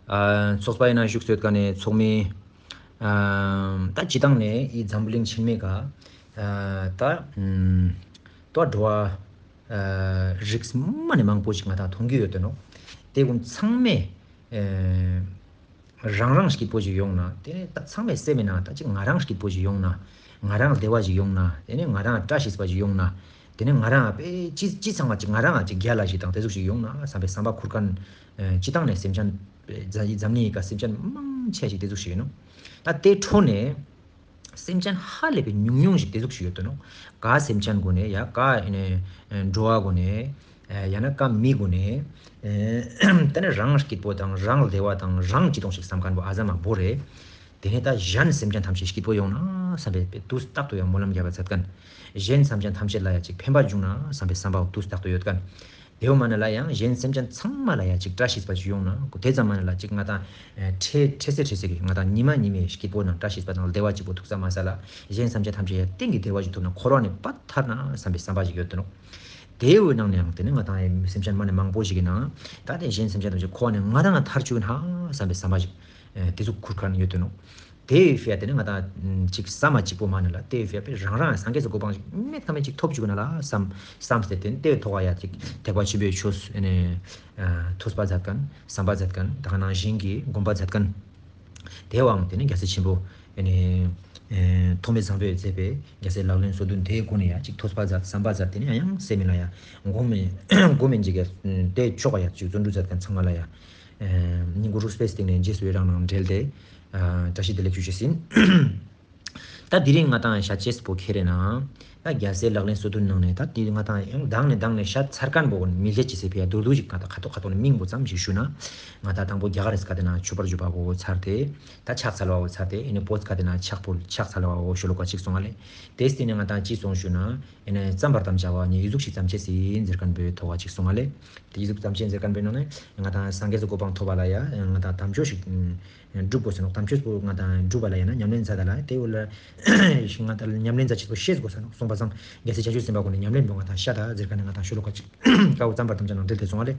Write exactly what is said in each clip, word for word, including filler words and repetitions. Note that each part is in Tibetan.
ཨ། ཚོགས་པ་ཡིན་ན་བཞུགས་སོད་ཀ་ནས་ཚོགས་མི། ཨ། ད་སྤྱི་བཏང་ནས་ཨི་འཛམ་བུ་གླིང་ཆེན་མོའི་ཀ་ཨ། ད་ཨམ། ད་འགྲོ་བ་ཨ། རིགས་མ་ནས་མང་པོ་ཞིག་ང་དང་མཐོང་གི་ཡོད་དོ་ནོ། དེ་ཀུན་ཚང་མས་ཨ། རང་རང་སྐྱིད་པོ་ཞིག་ཡོང་ན། དེ་ནས་ད་ཚང་མས་སེམས་མེད་ན་ད་ཅིག་ང་རང་སྐྱིད་པོ་ཞིག་ཡོང་ན། ང་རང་བདེ་བ་ཞིག་ཡོང་ན། དེ་ནས་ང་རང་བཀྲ་ཤིས་པ་ཞིག་ཡོང་ན། དེ་ནས་ང་རང་དཔེ་ཅི་ཅི་ཚང་མ་ཅིག་ང་རང་ཅིག་རྒྱལ་ལ་ཞིག་དང་དེ་ཟུག་ཞིག་ཡོང་ན་བསམ་པའི་བསམ་པ་ཁུར་མཁན། ཨ། སྤྱི་བཏང་ནས་སེམས་ཅན་འཛམ་འཛམ་གླིང་ཡི་ཀ་སེམས་ཅན་མང་ཆེ་ཞིག་དེ་ཟུག་ཞིག་ཡིན་ནོ། ད་དེ་འཕྲོ་ནས་སེམས་ཅན་ཧ་ལས་པའི་ཉུང་ཉུང་ཞིག་དེ་ཟུག་ཞིག་ཡོད་དོ་ནོ། ག་སེམས་ཅན་གོ་ནས་ཡ་ག་ཨེ་ནས་འགྲོ་བ་གོ་ནས། ཨ། ཡང་ན་ཀ་མི་གུན་ནས། ཨ། དེ་ནས་རང་སྐྱིད་པོ་དང་རང་བདེ་བ་དང་རང་སྐྱིད་སྟོང་ཞིག་བསམ་མཁན་པོ་ཨ་ཟ་མ་བོ་རེད། དེ་ནས་ད་གཞན་སེམས་ཅན་ཐམས་ཅད་སྐྱིད་པོ་ཡོང་ན་བསམ་པའི་དུས་རྟག་ཏུ་ཡང་སྨོན་ལམ་རྒྱབ་པ་མཛད་མཁན། གཞན་སེམས་ཅན་ཐམས་ཅད་ལ་ཡང་ཅིག་ཕན་པ་བྱུང་ན་བསམ་པའི་བསམ་པ་དུས་རྟག་ཏུ་ཡོད་མཁན། དེའུ་མ་ནི་ལ་ཡང་གཞན་སེམས་ཅན་ཚང་མ་ལ་ཡང་ཅིག་བཀྲ་ཤིས་པ་ཞིག་ཡོང་ན་དེ་ཙམ་མ་ནི་ལ་ཅིག་ང་དང་། ཨ། འཕྲལ་འཕྲལ་སེ་འཕྲལ་སེ་གི་ང་དང་ཉི་མ་ཉི་མའི་སྐྱིད་པོ་ནང་བཀྲ་ཤིས་པ་དང་བདེ་བ་གཅིག་པོ་ཐུག་ས་མ་ས་ལ། གཞན་སེམས་ཅན་ཐམས་ཅད་ཡང་གཏན་གྱི་བདེ་བ་ཞིག་ཐོབ་ན་འཁོར་བ་ནས་ཕར་ཐར་ན་བསམ་པའི་བསམ་པ་ཞིག་ཡོད་དོ་ནོ། དེའི་ནང་ནས་ཡང་དེ་ནི་ང་དང་སེམས་ཅན་མ་ནས་མང་པོ་ཞིག་གི་ནང་ད་དེ་གཞན་སེམས་ཅན་ཐམས་ཅད་འཁོར་བ་ནས་ང་རང་ང་ཐར་བཅུག་ན་བསམ་པའི་བསམ་པ་ཞིག་ཨ། དེ་ཚོ་ཁུར་མཁན་ཡོད་དོ་ནོ། དེ་ཡི་ཕྱིར་དེ་ནི་ང་དང་ཅིག་ས་མ་གཅིག་པོ་མ་ནི་ལ་དེ་ཡི་ཕྱིར་རང་རང་སངས་རྒྱས་སུ་གོ་འཕང་ཞིག་མེད་ཁ་མེད་ཅིག་ཐོབ་བཅུག་ན་ལ་བསམ་བསམ་སྟེ་དེ་ནི་དེ་ཐོག་ཡ་ཅིག་ཐེག་པ་ཆེན་པོའི་ཆོས་ཨ་ནི་ཐོས་པ་མཛད་མཁན་བསམ་པ་མཛད་མཁན་ད་ག་ནང་བཞིན་གྱི་སྒོམ་པ་མཛད་མཁན། དེའང་དེ་ནི་རྒྱལ་སྲས་ཆེན་པོ་ཨེ་ནི་ཨེ་ཐོགས་མེད་བཟང་པོས་མཛད་པའི་རྒྱལ་སྲས་ལག་ལེན་སོ་བདུན་དེའི་སྒོ་ནས་ཡང་ཅིག་ཐོས་པ་མཛད་བསམ་པ་མཛད་དེ་ནི་ཡང་ཡང་སེམས་མི་ལ་ཡང་སྒོམ་མེད་སྒོམ་མེད་ཅིག་ག་དེ་ཆོག་ག་ཡང་ཅིག་བརྩོན་འགྲུས་མཛད་མཁན་ཚང་མ་ལ་ཡང་ཨེ་སྙིང་ཁུང་རུས་པའི་གཏིང་ནས་རྗེས་སུ་ཡི་རང་ནང་འབྲེལ་ཏེ་ཨ་བཀྲ་ཤིས་བདེ་ལེགས་ཞུ་ཞུ་ཟིན། ད་དེ་རིང་ང་དང་ཞལ་ཆེས་པོ་ཁེ་རེ་ན། ད་རྒྱལ་སྲས་ལག་ལེན་སོ་བདུན་ནང་ནས་ད་དེ་ང་དང་ཡང་མདང་ནས་མདང་ནས་ཤ་ཚར་མཁན་པོ་མི་ལས་ཅི་ཟེར་ཕི་ཡ་རྡོག་རྡོག་ཅིག་ང་དང་ཁ་ཐོག་ཁ་ཐོག་ནས་མིང་པོ་ཙམ་ཞིག་ཞུ་ན། ང་དང་དང་པོ་རྒྱ་གར་རིས་ཁ་དེ་ན་མཆོད་པར་བརྗོད་པ་བོ་ཚར་ཏེ། ད་ཕྱག་འཚལ་བ་བོ་ཚར་ཏེ་ཨེ་ནི་བོད་ཁ་དེ་ན་ཕྱག་ཕུལ་ཕྱག་འཚལ་བ་བོ་ཤོ་ལོ་ཀ་གཅིག་སོང་ང་ལེ། དེ་སྟེང་ནས་ང་དང་ཅི་སོང་ཞུ་ན། ཨེ་ནི་བརྩམ་པར་དམ་བཅའ་བ་ནི་ཨི་ཟུག་ཞིག་བརྩམ་ཆེས་སི་ཟེར་མཁན་པོའི་ཐོག་ག་གཅིག་སོང་ང་ལེ། དེ་ཨི་ཟུག་བརྩམ་ཆེས་ཟེར་མཁན་པོའི་ནང་ནས་ང་དང་སངས་རྒྱས་སུ་གོ་འཕང་ཐོབ་པ་ལ་ཡ་ང་དང་དམ་ཆོས་ཤིག་སྒྲུབ་དགོས་ཟེར་ནོ། དམ་ཆོས་པོ་ང་དང་སྒྲུབ་པ་ལ་ཡིན་ན་ཉམས་ལེན་མཛད་ད་ལ་དེ་འུ་ལ། ང་དང་ཉམས་ལེན་མཛད་ཆེད་པོ་ཤེས་དགོས་ཟེར་ནོ། གསུངས་པ་སང་རྒྱལ་སྲས་བྱང་ཆུབ་སེམས་དཔའ་ཀུན་ནས་ཉམས་ལེན་པོ་ང་དང་ཤ་ད་ཟེར་ཁ་ནས་ང་དང་ཤོ་ལོ་ཀ་ཅིག་དཀའ་བོ་བརྩམ་པར་དམ་བཅའ་ནང་འབྲེལ་ཏེ་སོང་བ་ལེ།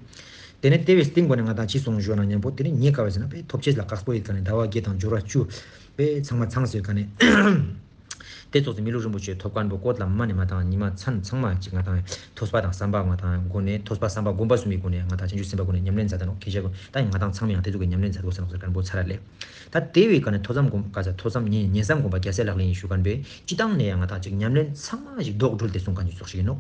དེ་ནས་དེ་བས་སྟེང་པོ་ནས་ང་དང་ཅི་སོང་ཞུ་ན་མཉམ་པོ་དེ་ནས་ཉེ་དཀའ་བས་ཟེར་ན་དཔེ་ཐོབ་ཆེས་ལ་དཀགས་པོ་ཡིན་ཁ་ནས་ཟླ་བ་བརྒྱད་དང་འབྱོར་བ་བཅུ་དཔེ་ཚང་མ་ཚང་ཟེར་ཁ་ནས། དེ་ཚོགས་སུ་མི་ལུས་རིན་པོ་ཆེ་ཐོབ་མཁན་པོ་བཀོད་ལ་མ་ནས་མ་དང་ཉི་མ་མཚན་ཚང་མ་ཅིག་ང་དང་ཐོས་པ་དང་བསམ་པ་ང་དང་སྒོ་ནས་ཐོས་པ་བསམ་པ་སྒོམ་པ་གསུམ་པའི་སྒོ་ནས་ང་དང་བྱང་ཆུབ་སེམས་དཔའ་སྒོ་ནས་ཉམས་ལེན་མཛད་ད་ནོ། ཁྱེད་ཅག་ད་ཡིན་ང་དང་ཚང་མ་ཡང་དེ་ཚོ་གི་ཉམས་ལེན་མཛད་དགོས་ཟེར་ནོ་ཟེར་མཁན་པོ་ཚར་ར་ལེ། ད་དེ་བས་ཀ་ནས་ཐོས་བསམ་སྒོམ་ག་ས་ཐོས་བསམ་ཉེ་ཉེ་བསམ་སྒོམ་པ་རྒྱལ་སྲས་ལག་ལེན་ཡིན་ཞུ་མཁན་པས་སྤྱི་བཏང་ནས་ཡང་ང་དང་ཅིག་ཉམས་ལེན་ཚང་མ་ཞིག་རྡོག་སྒྲིལ་ཏེ་གསུང་མཁན་ཅིག་ཚོགས་ཤིག་ཡིན་ནོ།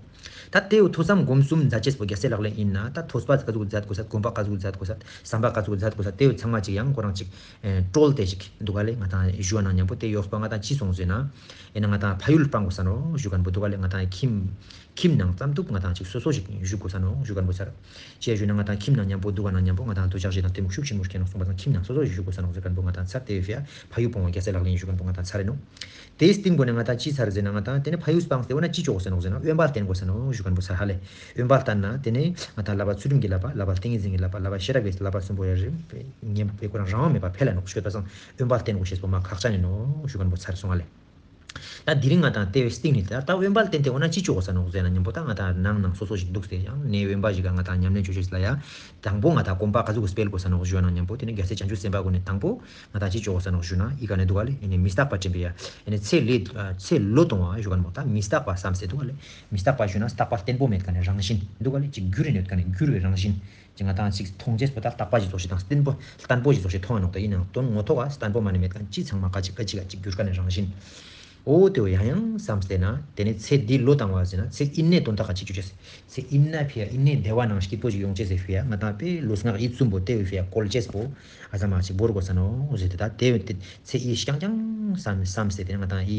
ད་དེ་བས་ཐོས་བསམ་སྒོམ་གསུམ་མཛད་ཅེས་པོ་རྒྱལ་སྲས་ལག་ལེན་ཡིན་ན་ད་ཐོས་པ་ག་ཟུག་མཛད་དགོས་ས་སྒོམ་པ་ག་ཟུག་མཛད་དགོས་ས་བསམ་པ་ག་ཟུག་མཛད་དགོས་ས་དེ་བས་ཚང་མ་ཅིག་ཡང་ཁོ་རང་ཅིག་ཨེ་བཀྲོལ་ཏེ་ཞིག་འདུག་ག་ལེ། ང་དང་ཞུ་བ་ནང་མཉམ་པོ་དེ་ཡོགས་པ་ང་དང་ཅི་སོང་ཟེར་ན། ཡིན་ན་ང་དང་ཕ་ཡུལ་སྤང་དགོས་ས་ནོ་ཞུ་མཁན་པོ་འདུག་ག་ལེ། ང་དང་ཁྱིམ་ཁྱིམ་ནང་ཙམ་འདུག་ང་དང་ཅིག་སོ་སོ་ཞིག་བཞུགས་དགོས་ས་ནོ་ཞུ་མཁན་པོ་ཚར། ཅེས་ཞུ་ན་ང་དང་ཁྱིམ་ནང་མཉམ་པོ་འདུག་ག་ནང་མཉམ་པོ་ང་དང་འདོད་ཆགས་ཞེ་སྡང་གཏི་མུག་ཤུགས་ཆེན་པོ་སྐྱེ་ནོ་གསུངས་པ་དང་ཁྱིམ་ནང་སོ་སོ་ཞིག་བཞུགས་དགོས་ས་ནོ་ཟེར་མཁན་པོ་ང་དང་ཚར་དེ་ཡོད་ཕ་ཡུལ་སྤོང་བ་རྒྱལ་སྲས་ལག་ལེན་ཞུ་མཁན་པོ་ང་དང་ཚར་རེ་ནོ། དེའི་སྟེང་པོ་ནས་ང་དང་ཅི་ཚར་ཟེར་ན་ང་དང་དེ་ནས་ཕ་ཡུལ་སྤངས་ཏེ་འོ་ན་ཅི་ཆོག་གོ་ཟེར་ནོ་ཟེར་ན་དབེན་པ་བསྟེན་དགོས་ས་ནོ་ཞུ་མཁན་པོ་ཚར་ཧ་ལེ། དབེན་པ་བསྟེན་ན་དེ་ནས་ང་དང་བསླབ་པ་ཚུལ་ཁྲིམས་ཀྱི་བསླབ་པ་བསླབ་པ་ཏིང་ངེ་འཛིན་གྱི་བསླབ་པ་བསླབ་པ་ཤེས་རབ་ཀྱི་བསླབ་པ་གསུམ་པོ་ཡ་རེ་ཉེ་བའི་ཁོ་རང་རང་དབང་མེད་པ་འཕེལ་ལ་ནོ་ཞུ་བ་སང་དབེན་པ་བསྟེན་དགོས་ཤེས་པོ་མ་ཁག་ཅན་ཡིན་ནོ་ཞུ་མཁན་པོ་ཚར་སོང་ཧ་ལེ། ད་དེ་རིང་ང་དང་ལྟེ་བའི་སྟེང་ནས་ད་ལྟ་དབེན་པ་བསྟེན་ཏེ་འོ་ན་ཅི་ཆོག་གོ་ས་ནོ་ཟེར་ན་མཉམ་པོ་ད་ང་དང་ནང་ནང་སོ་སོ་ཞིག་འདུག་སྟེ་ཡང་ནས་དབེན་པ་ཞིག་ག་ང་དང་ཉམས་ལེན་བྱོས་ཤེས་ལ་ཡ། དང་པོ་ང་དང་གོམ་པ་ག་ཟུག་གི་སྤེལ་དགོས་ས་ནོ་ཞུ་ན་མཉམ་པོ་དེ་ནི་རྒྱལ་སྲས་བྱང་ཆུབ་སེམས་དཔའ་ཀུན་ནས་དང་པོ་ང་དང་ཅི་ཆོག་གོ་ས་ནོ་ཞུ་ན་ཨི་ག་ནས་འདུག་ག་ལེ། ཨེ་ནི་མི་རྟག་པ་དྲན་པའི་ཡ། ཨེ་ནི་ཚེ་ལས་ཚེ་ལོ་གཏོང་བ་ཞུ་ག་ནས་མོ་ད་མི་རྟག་པ་བསམ་སེ་འདུག་ག་ལེ། མི་རྟག་པ་ཞུ་ན་རྟག་པ་བརྟན་པོ་མེད་ག་ནས་རང་བཞིན་འདུག་ག་ལེ་ཅིག་འགྱུར་རེ་ནོད་ག་ནས་འགྱུར་བའི་རང་བཞིན། ཅིག་ང་དང་ཅིག་མཐོང་ཅེས་པོ་ད་རྟག་པ་ཞིག་ཚོགས་ཤིག་དང་བརྟན་པོ་བརྟན་པོ་ཞིག་ཚོགས་ཤིག་མཐོང་བ་ནོག་ད་ཡིན་ནའང་དོན་ངོ་ཐོག་ག་བརྟན་པོ་མ་ནི་མེད་ག་ཅི་ཚང་མ་ག་ཅིག་ག་ཅིག་ག་ཅིག་འགྱུར་ག་ནས་རང་བཞིན། ཨོ་དེ་བོ་ཡང་ཡང་བསམ་སྟེ་ན་དེ་ནས་ཚེ་འདི་ལོ་བཏང་བ་ཟེར་ན་ཚེ་ཨིན་ནའི་དོན་དག་ག་ཅིག་འགྱུར་ཅེས། ཚེ་ཨིན་ན་ཕི་ཡ་ཨིན་ནའི་བདེ་བ་ནང་སྐྱིད་པོ་ཞིག་ཡོང་ཅེས་ཟེར་ཕི་ཡ་ང་དང་དཔེ་ལུས་ངག་ཡིད་གསུམ་པོ་དེ་བོ་ཕི་ཡ་བཀོལ་ཅེས་པོ་ཨ་ཙམ་མ་ཞིག་བོར་དགོས་ས་ནོ་ཟེར་ཏེ་ད་དེ་བོ་དེ་ཚེ་ཨི་རྐྱང་རྐྱང་བསམ་བསམ་སྟེ་དེ་ནས་ང་དང་ཨི་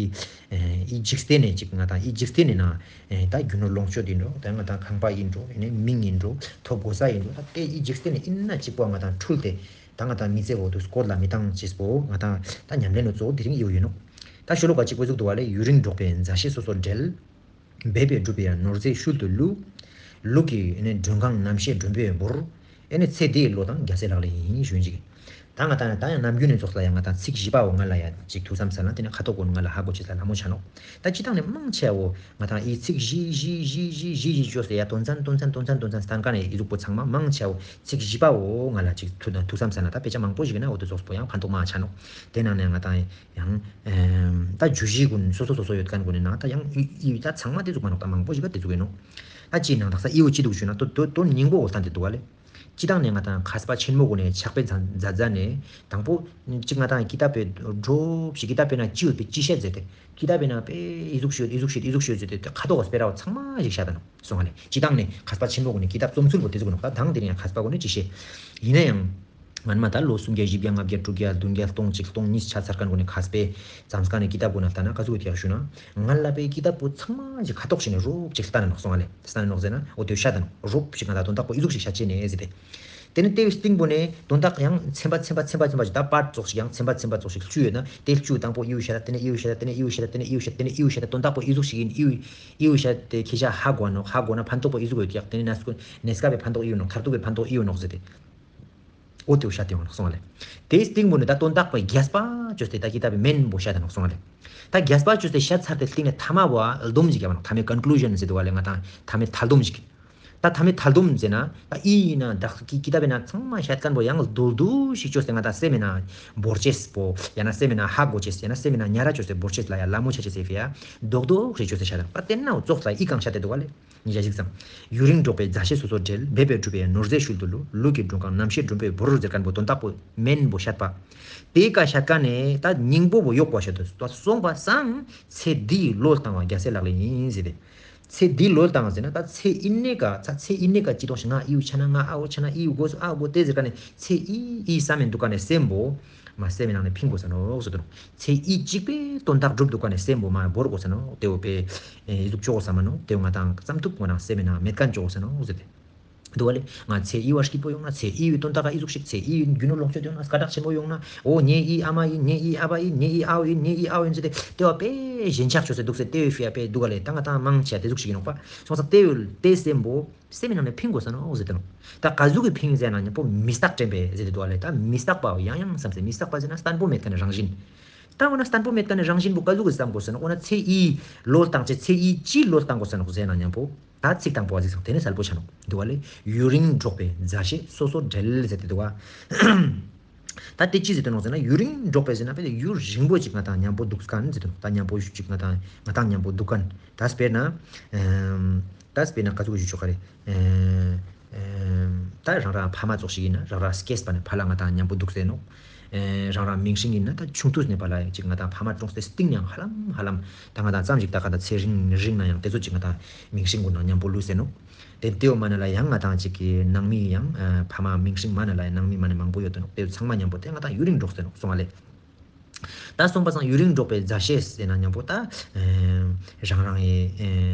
ཨི་འཇིག་རྟེན་ནས་ཅིག་ང་དང་ཨི་འཇིག་རྟེན་ནས་ན། ཨེ་ད་རྒྱུ་ནོར་ལོངས་སྤྱོད་ཡིན་འགྲོ། ད་ང་དང་ཁང་པ་ཡིན་འགྲོ། ཨེ་ནས་མིང་ཡིན་འགྲོ། ཐོབ་གོ་ས་ཡིན་འགྲོ། ད་དེ་ཡི་འཇིག་རྟེན་ནས་ཨིན་ན་གཅིག་པོ་ང་དང་འཁྲུལ་ཏེ། ད་ང་དང་མི་ཚེ་འོག་ཏུ་སྐོར་ལ་མི་བཏང་ཅེས་པོ་ང་དང་ད་ཉམས་ལེན་ནོ་གཙོ་བོ་དེ་རིང་ཡོད་ཡིན་ནོ། ད་ཤོ་ལོ་ཀ་གཅིག་པོ་གཟུགས་དུ་བ་ལས་ཡུན་རིང་འགྲོགས་པའི་མཛའ་བཤེས་སོ་སོར་འབྲལ། འབད་པས་བསྒྲུབས་པའི་ནོར་རྫས་ཤུལ་དུ་བླུགས། ལུག་གི་ཨེ་ནས་མགྲོན་ཁང་རྣམ་ཤེས་མགྲོན་པོས་འབོར། ཨེ་ནི་ཚེ་འདིའི་བློ་དང་རྒྱལ་སྲས་ལག་ལེན་ཡིན་ཞུ་ཡིན་ཅིག་ད་ང་ད་ད་ཡང་ནམ་རྒྱུན་ནས་ཚོགས་ལ་ཡང་ང་ད་ཚིག་བཞི་པའོ་ང་ལ་ཡང་ཅིག་ཐུགས་བསམ་ས་ན་དེ་ནི་ཁ་ཐོག་གོ་ནི་ང་ལ་ཧ་གོ་ཅེས་ལ་ལ་མོ་ཆ་ནོ། ད་སྤྱི་བཏང་ནས་མང་ཆེ་བོ་ང་ད་ཨི་ཚིག་བཞི་བཞི་བཞི་བཞི་བཞི་བཞི་བཅོས་ཏེ་ཡ་དོན་ཚན་དོན་ཚན་དོན་ཚན་དོན་ཚན་སྟན་ཀ་ནས་ཨི་ཟུག་པོ་ཚང་མ་མང་ཆེ་བོ་ཚིག་བཞི་པའོ་ང་ལ་ཅིག་ཐུགས་ཐུགས་བསམ་ས་ན་ད་དཔེ་ཆ་མང་པོ་ཞིག་ན་འོ་དེ་ཚོགས་པོ་ཡང་ཕན་ཐོགས་མ་ཆ་ནོ། དེ་ནང་ནས་ང་ད་ཡང་ད་བརྗོད་གཞི་ཀུན་སོ་སོ་སོ་སོ་ཡོད་མཁན་ཀུན་ནི་ནང་ད་ཡང་ཨི་ཨི་ད་ཚང་མ་དེ་ཟུག་མ་ནོག་ད་མང་པོ་ཞིག་ག་དེ་ཟུག་ཡིན་ནོ། ད་ཅི་ནང་དག་ས་ཨི་བོ་ཅི་འདུག་ཞུ་ན་དོ་དོ་དོ་སྙིང་པོ་འོ་སྟན་དེ་འདུག་བ་ལེ། སྤྱི་བཏང་ནས་ང་དང་མཁས་པ་ཆེན་མོ་གུན་ནས་ཕྱག་དཔེ་མཛད་མཛད་ནས་དང་པོ་གཅིག་ང་དང་ཀི་ཏབ་པའི་སྒྲོབ་ཞིག་ཀི་ཏབ་པའི་ནང་ཅི་ཡོད་པའི་ཅི་བཤད་ཟེར་ཏེ་ཀི་ཏབ་པའི་ནང་པའི་ཨི་ཟུག་ཤོད་ཨི་ཟུག་ཤོད་ཨི་ཟུག་ཤོད་ཟེར་ཏེ་ཁ་དོག་སྤེ་ར་བ་ཚང་མ་ཞིག་བཤད་ད་ནོ་སོང་ང་ལེ། སྤྱི་བཏང་ནས་མཁས་པ་ཆེན་མོ་གུན་ནས་ཀི་ཏབ་རྩོམ་ཚུལ་བོ་དེ་ཟུག་ནོ་ད་དང་དེ་ནས་ཡང་མཁས་པ་གུན་ནས་ཅི་བཤད་ཡིན་ན་ཡང་སྔན་མ་ད་ལོ་སུམ་བརྒྱ་བཞི་བརྒྱ་ལྔ་བརྒྱ་དྲུག་བརྒྱ་བདུན་བརྒྱ་སྟོང་གཅིག་སྟོང་གཉིས་ཆ་ཚར་མཁན་གུན་ནས་མཁས་པའི་མཛངས་མཁན་ནས་ཀི་ཏབ་གུན་ནང་ལྟ་ན་ཀ་ཟུག་ཡོད་ཀྱག་ཞུ་ན། ང་ལ་པའི་ཀི་ཏབ་པོ་ཚང་མ་ཞིག་ཁ་དོག་ཞིག་ནས་རོབ་ཅིག་ལྟ་ན་ནོག་སོང་ང་ལེ། ལྟ་ན་ནོག་ཟེར་ན་འོ་དེ་བཤད་ད་ནོག་རོབ་ཞིག་ང་ད་དོན་དག་པོ་ཨི་ཟུག་ཞིག་བཤད་ཅེ་ནས་ཟེར་ཏེ། དེ་ནས་དེའི་སྟེང་པོ་ནས་དོན་དག་ཡང་ཚན་པ་ཚན་པ་ཚན་པ་ཚན་པ་ཞིག་ད་པར་ཙོགས་ཤིག་ཡང་ཚན་པ་ཚན་པ་ཙོགས་ཤིག་བཅུ་ཡོད་ན་དེ་བཅུ་དང་པོ་ཨི་བོ་བཤད་ད་དེ་ནས་ཨི་བོ་བཤད་ད་དེ་ནས་ཨི་བོ་བཤད་ད་དེ་ནས་ཨི་བོ་བཤད་ད་དེ་ནས་ཨི་བོ་བཤད་ད་དོན་དག་པོ་ཨི་ཟུག་ཞིག་ཡིན་ཨི་བོ་ཨི་བོ་བཤད་དེ་ཁྱེད་ཅག་ཧ་གོ་ནོག་ཧ་གོ་ན་ཕན་ཐོགས་པོ་ཨི་ཟུག་ཡོད་ཀྱག་དེ་ནས་ནས་སྐབས་ནས་སྐབས་པའི་ཕན་ཐོགས་ཨི་ཡོད་ནོག་མཐར་ཐུག་པའི་ཕན་ཐོགས་ཨི་ཡོད་ནོག་ཟེར་ཏེ། འོ་དེ་བཤད་དེ་ཡོང་ནོག་སོང་ལེ། དེའི་སྟེང་པོ་ནི་ད་དོན་དག་པ་རྒྱས་པ་བཅོས་ཏེ་ད་ཀི་ཏབ་པའི་མན་པོ་བཤད་དེ་ནོག་སོང་ལེ། ད་རྒྱས་པ་བཅོས་ཏེ་བཤད་ཚར་ཏེ་སྟེང་ནས་ཐ་མ་བོ་ཨ་སྡོམ་ཞིག་བརྒྱབ་པ་ནོག་མཐའ་མའི་ཀོན་ཀུ་ལུ་ཤན་ཟེར་དུ་བ་ལེ་ང་དང་མཐའ་མའི་མཐའ་སྡོམ་ཞིག་ད་མཐའ་མའི་མཐའ་སྡོམ་ཟེར་ན་ད་ཨི་ཡིན་ན་བདག་ཀི་ཀི་ཏབ་པའི་ནང་ཚང་མ་བཤད་མཁན་པོ་ཡང་རྡོལ་རྡོལ་ཞིག་བཅོས་ཏེ་ང་དང་སེམས་ནང་བོར་ཅེས་པོ་ཡང་ན་སེམས་ནང་ཧ་གོ་ཅེས་ཡང་ན་སེམས་ནང་ཉ་ར་བཅོས་ཏེ་བོར་ཅེས་ལ་ཡང་ལ་མོ་ཆ་ཅེས་ཟེར་ཕི་ཡ་རྡོག་རྡོག་ཞིག་བཅོས་ཏེ་བཤད་དང་ད་དེ་ན་འོ་ཙོགས་ལ་ཨི་གང་བཤད་དེ་འདུག་བ་ལེ། ཉིན་ཞག་གཅིག་ཙམ། ཡུན་རིང་འགྲོགས་པའི་མཛའ་བཤེས་སོ་སོར་འབྲེལ། འབད་པས་བསྒྲུབས་པའི་ནོར་རྫས་ཤུལ་དུ་བླུག་ལུག་གི་མགྲོན་ཁང་རྣམ་ཤེས་སྒྲོན་པའི་འབུར་ཟེར་མཁན་པོ་དོན་དག་པོ་མན་པོ་བཤད་པ། དེའི་ཀ་བཤད་མཁན་ནས་ད་སྙིང་པོ་བོ་གཡོག་པོ་བཤད་དུ་སོང་པ་སང་ཚེ་འདིའི་བློ་བཏང་བ་རྒྱལ་སྲས་ལག་ལེན་ཡིན་ཟེར་ཏེ། ཚེ་འདིའི་བློ་བཏང་བ་ཟེར་ན་ད་ཚེ་ཨི་ནེ་ཀ་ཚ་ཚེ་ཨི་ནེ་ཀ་ཅི་དོང་ཞིག་ང་ཨིའུ་ཆ་ན་ང་ཨའོ་ཆ་ན་ཨིའུ་དགོས་སོ་ཨའོ་དགོས་དེ་ཟེར་མཁན་ནས་ཚེ་ཨི་ཨི་བསམ་མེད་འདུག་མཁན་ནས་སེམས་པོ་མ་སེམས་ནང་ནས་ཕིང་དགོས་ས་ནོག་ཟེར་དུ་ནོ། ཚེ་ཨི་གཅིག་པའི་དོན་དག་སྒྲུབ་འདུག་ག་ནས་སེམས་པོ་མ་བོར་དགོས་ས་ནོག་དེ་བོ་པས་ཨེ་ཟུག་ཅོག་ས་མ་ནོག་དེ་བོ་ང་དང་བསམ་ཐུབ་ངོ་ནང་སེམས་ནང་མེད་མཁན་ཅོག་ས་ནོག་ཟེར་ཏེ། འདུག་བ་ལེ། ང་ཚེ་ཨི་བ་སྐྱིད་པོ་ཡོང་ན་ཚེ་ཨི་བའི་དོན་དག་ག་ཨི་ཟུག་ཞིག་ཚེ་ཨི་བའི་རྒྱུ་ནོར་ལོངས་སྤྱོད་ཡོང་ན་སྐད་གྲགས་ཆེན་པོ་ཡོང་ན་འོ་ངའི་ཨི་ཨ་མ་ཡིན་ངའི་ཨི་ཨ་བ་ཡིན་ངའི་ཨི་ཨའོ་ཡིན་ངའི་ཨི་ཨའོ་ཡིན་ཟེར་ཏེ་དེ་བ་པས་ཞེན་ཆགས་ཅོག་ས་འདུག་ཟེར་དེ་བོའི་ཕི་ཡ་པས་འདུག་ག་ལེ། ད་ང་དང་མང་ཆེ་དེ་ཟུག་ཞིག་ཡིན་ནོག་པ། སོང་ཙང་དེ་བོ་དེ་སེམས་པོ། སེམས་ནང་ནས་ཕིང་དགོས་ས་ནོག་ཟེར་ཏེ་ནོ། ད་ག་ཟུག་གི་ཕིང་ཟེར་ན་མཉམ་པོ་མི་རྟག་དྲན་པས་ཟེར་ཏེ་འདུག་བ་ལེ། ད་མི་རྟག་པའོ་ཡང་ཡང་བསམ་སེ་མི་རྟག་པ་ཟེར་ན་བརྟན་པོ་མེད་མཁན་ནི་རང་བཞིན། ད་འོ་ན་བརྟན་པོ་མེད་མཁན་ནི་རང་བཞིན་པོ་ག་ཟུག་གི་བསམ་དགོས་ས་ནོག་འོ་ན་ཚེ་ཨི་བློ་བཏང་ཅེས་ཚེ་ཨི་ཅི་བློ་བཏང་དགོས་ས་ནོག་ཟེར་ན་མཉམ་པོ་ད་ཚིག་དང་པོ་བ་ཟིག་སང་དེ་ནས་གསལ་པོ་ཆ་ནོག་འདུག་བ་ལེ། ཡུན་རིང་འགྲོགས་པའི་མཛའ་བཤེས་སོ་སོར་འབྲལ་ཟེར་ཏེ་འདུག་བ། ད་དེ་ཅི་ཟེར་དུ་ནོག་ཟེར་ན་ཡུན་རིང་འགྲོགས་པའི་ཟེར་ན་དཔེ་ཡུན་རིང་པོ་ཅིག་ང་དང་མཉམ་པོ་འདུག་མཁན་ཟེར་དུ་ནོག་ད་མཉམ་པོ་ཅིག་ང་དང་ང་དང་མཉམ་པོ་འདུག་མཁན། ད་དཔེར་ན། ཨེམ། ད་དཔེར་ན་ག་ཟུག་ཞུ་ཆོག་ག་རེད། ཨེམ། ད་རང་རང་ཕ་མ་ཙོགས་ཤིག་ཡིན་ན་རང་རང་སྐྱེས་པ་ནས་ཕར་ལ་ང་དང་མཉམ་པོ་འདུག་ཟེར་ནོག་ཨེ། རང་རང་མིང་སྲིང་ཡིན་ན་ད་ཆུང་དུས་ནས་ཕར་ལ་ཅིག་ང་དང་ཕ་མ་གྲོངས་ཏེ་སྟིང་ནས་ཧ་ལམ་ཧ་ལམ་ད་ང་དང་ཙམ་ཞིག་ད་ག་ད་ཚེ་རིང་རིང་ན་ཡང་དེ་ཚོ་ཅིག་ང་དང་མིང་སྲིང་གུན་ནང་མཉམ་པོ་ལུས་ཟེར་ནོག་དེ་དེའོ་མ་ན་ལ་ཡང་ང་དང་ཅིག་གི་ནང་མི་ཡང་ཨ་ཕ་མ་མིང་སྲིང་མ་ན་ལ་ཡང་ནང་མི་མ་ནས་མང་པོ་ཡོད་དོ་ནོག་དེ་ཚང་མ་མཉམ་པོ་དེ་ང་དང་ཡུན་རིང་འགྲོགས་ཟེར་ནོག་སོང་བ་ལེ། ད་སོང་པ་སང་ཡུན་རིང་འགྲོགས་པའི་མཛའ་བཤེས་ཟེར་ན་མཉམ་པོ་ད། ཨེ། རང་རང་ཡི།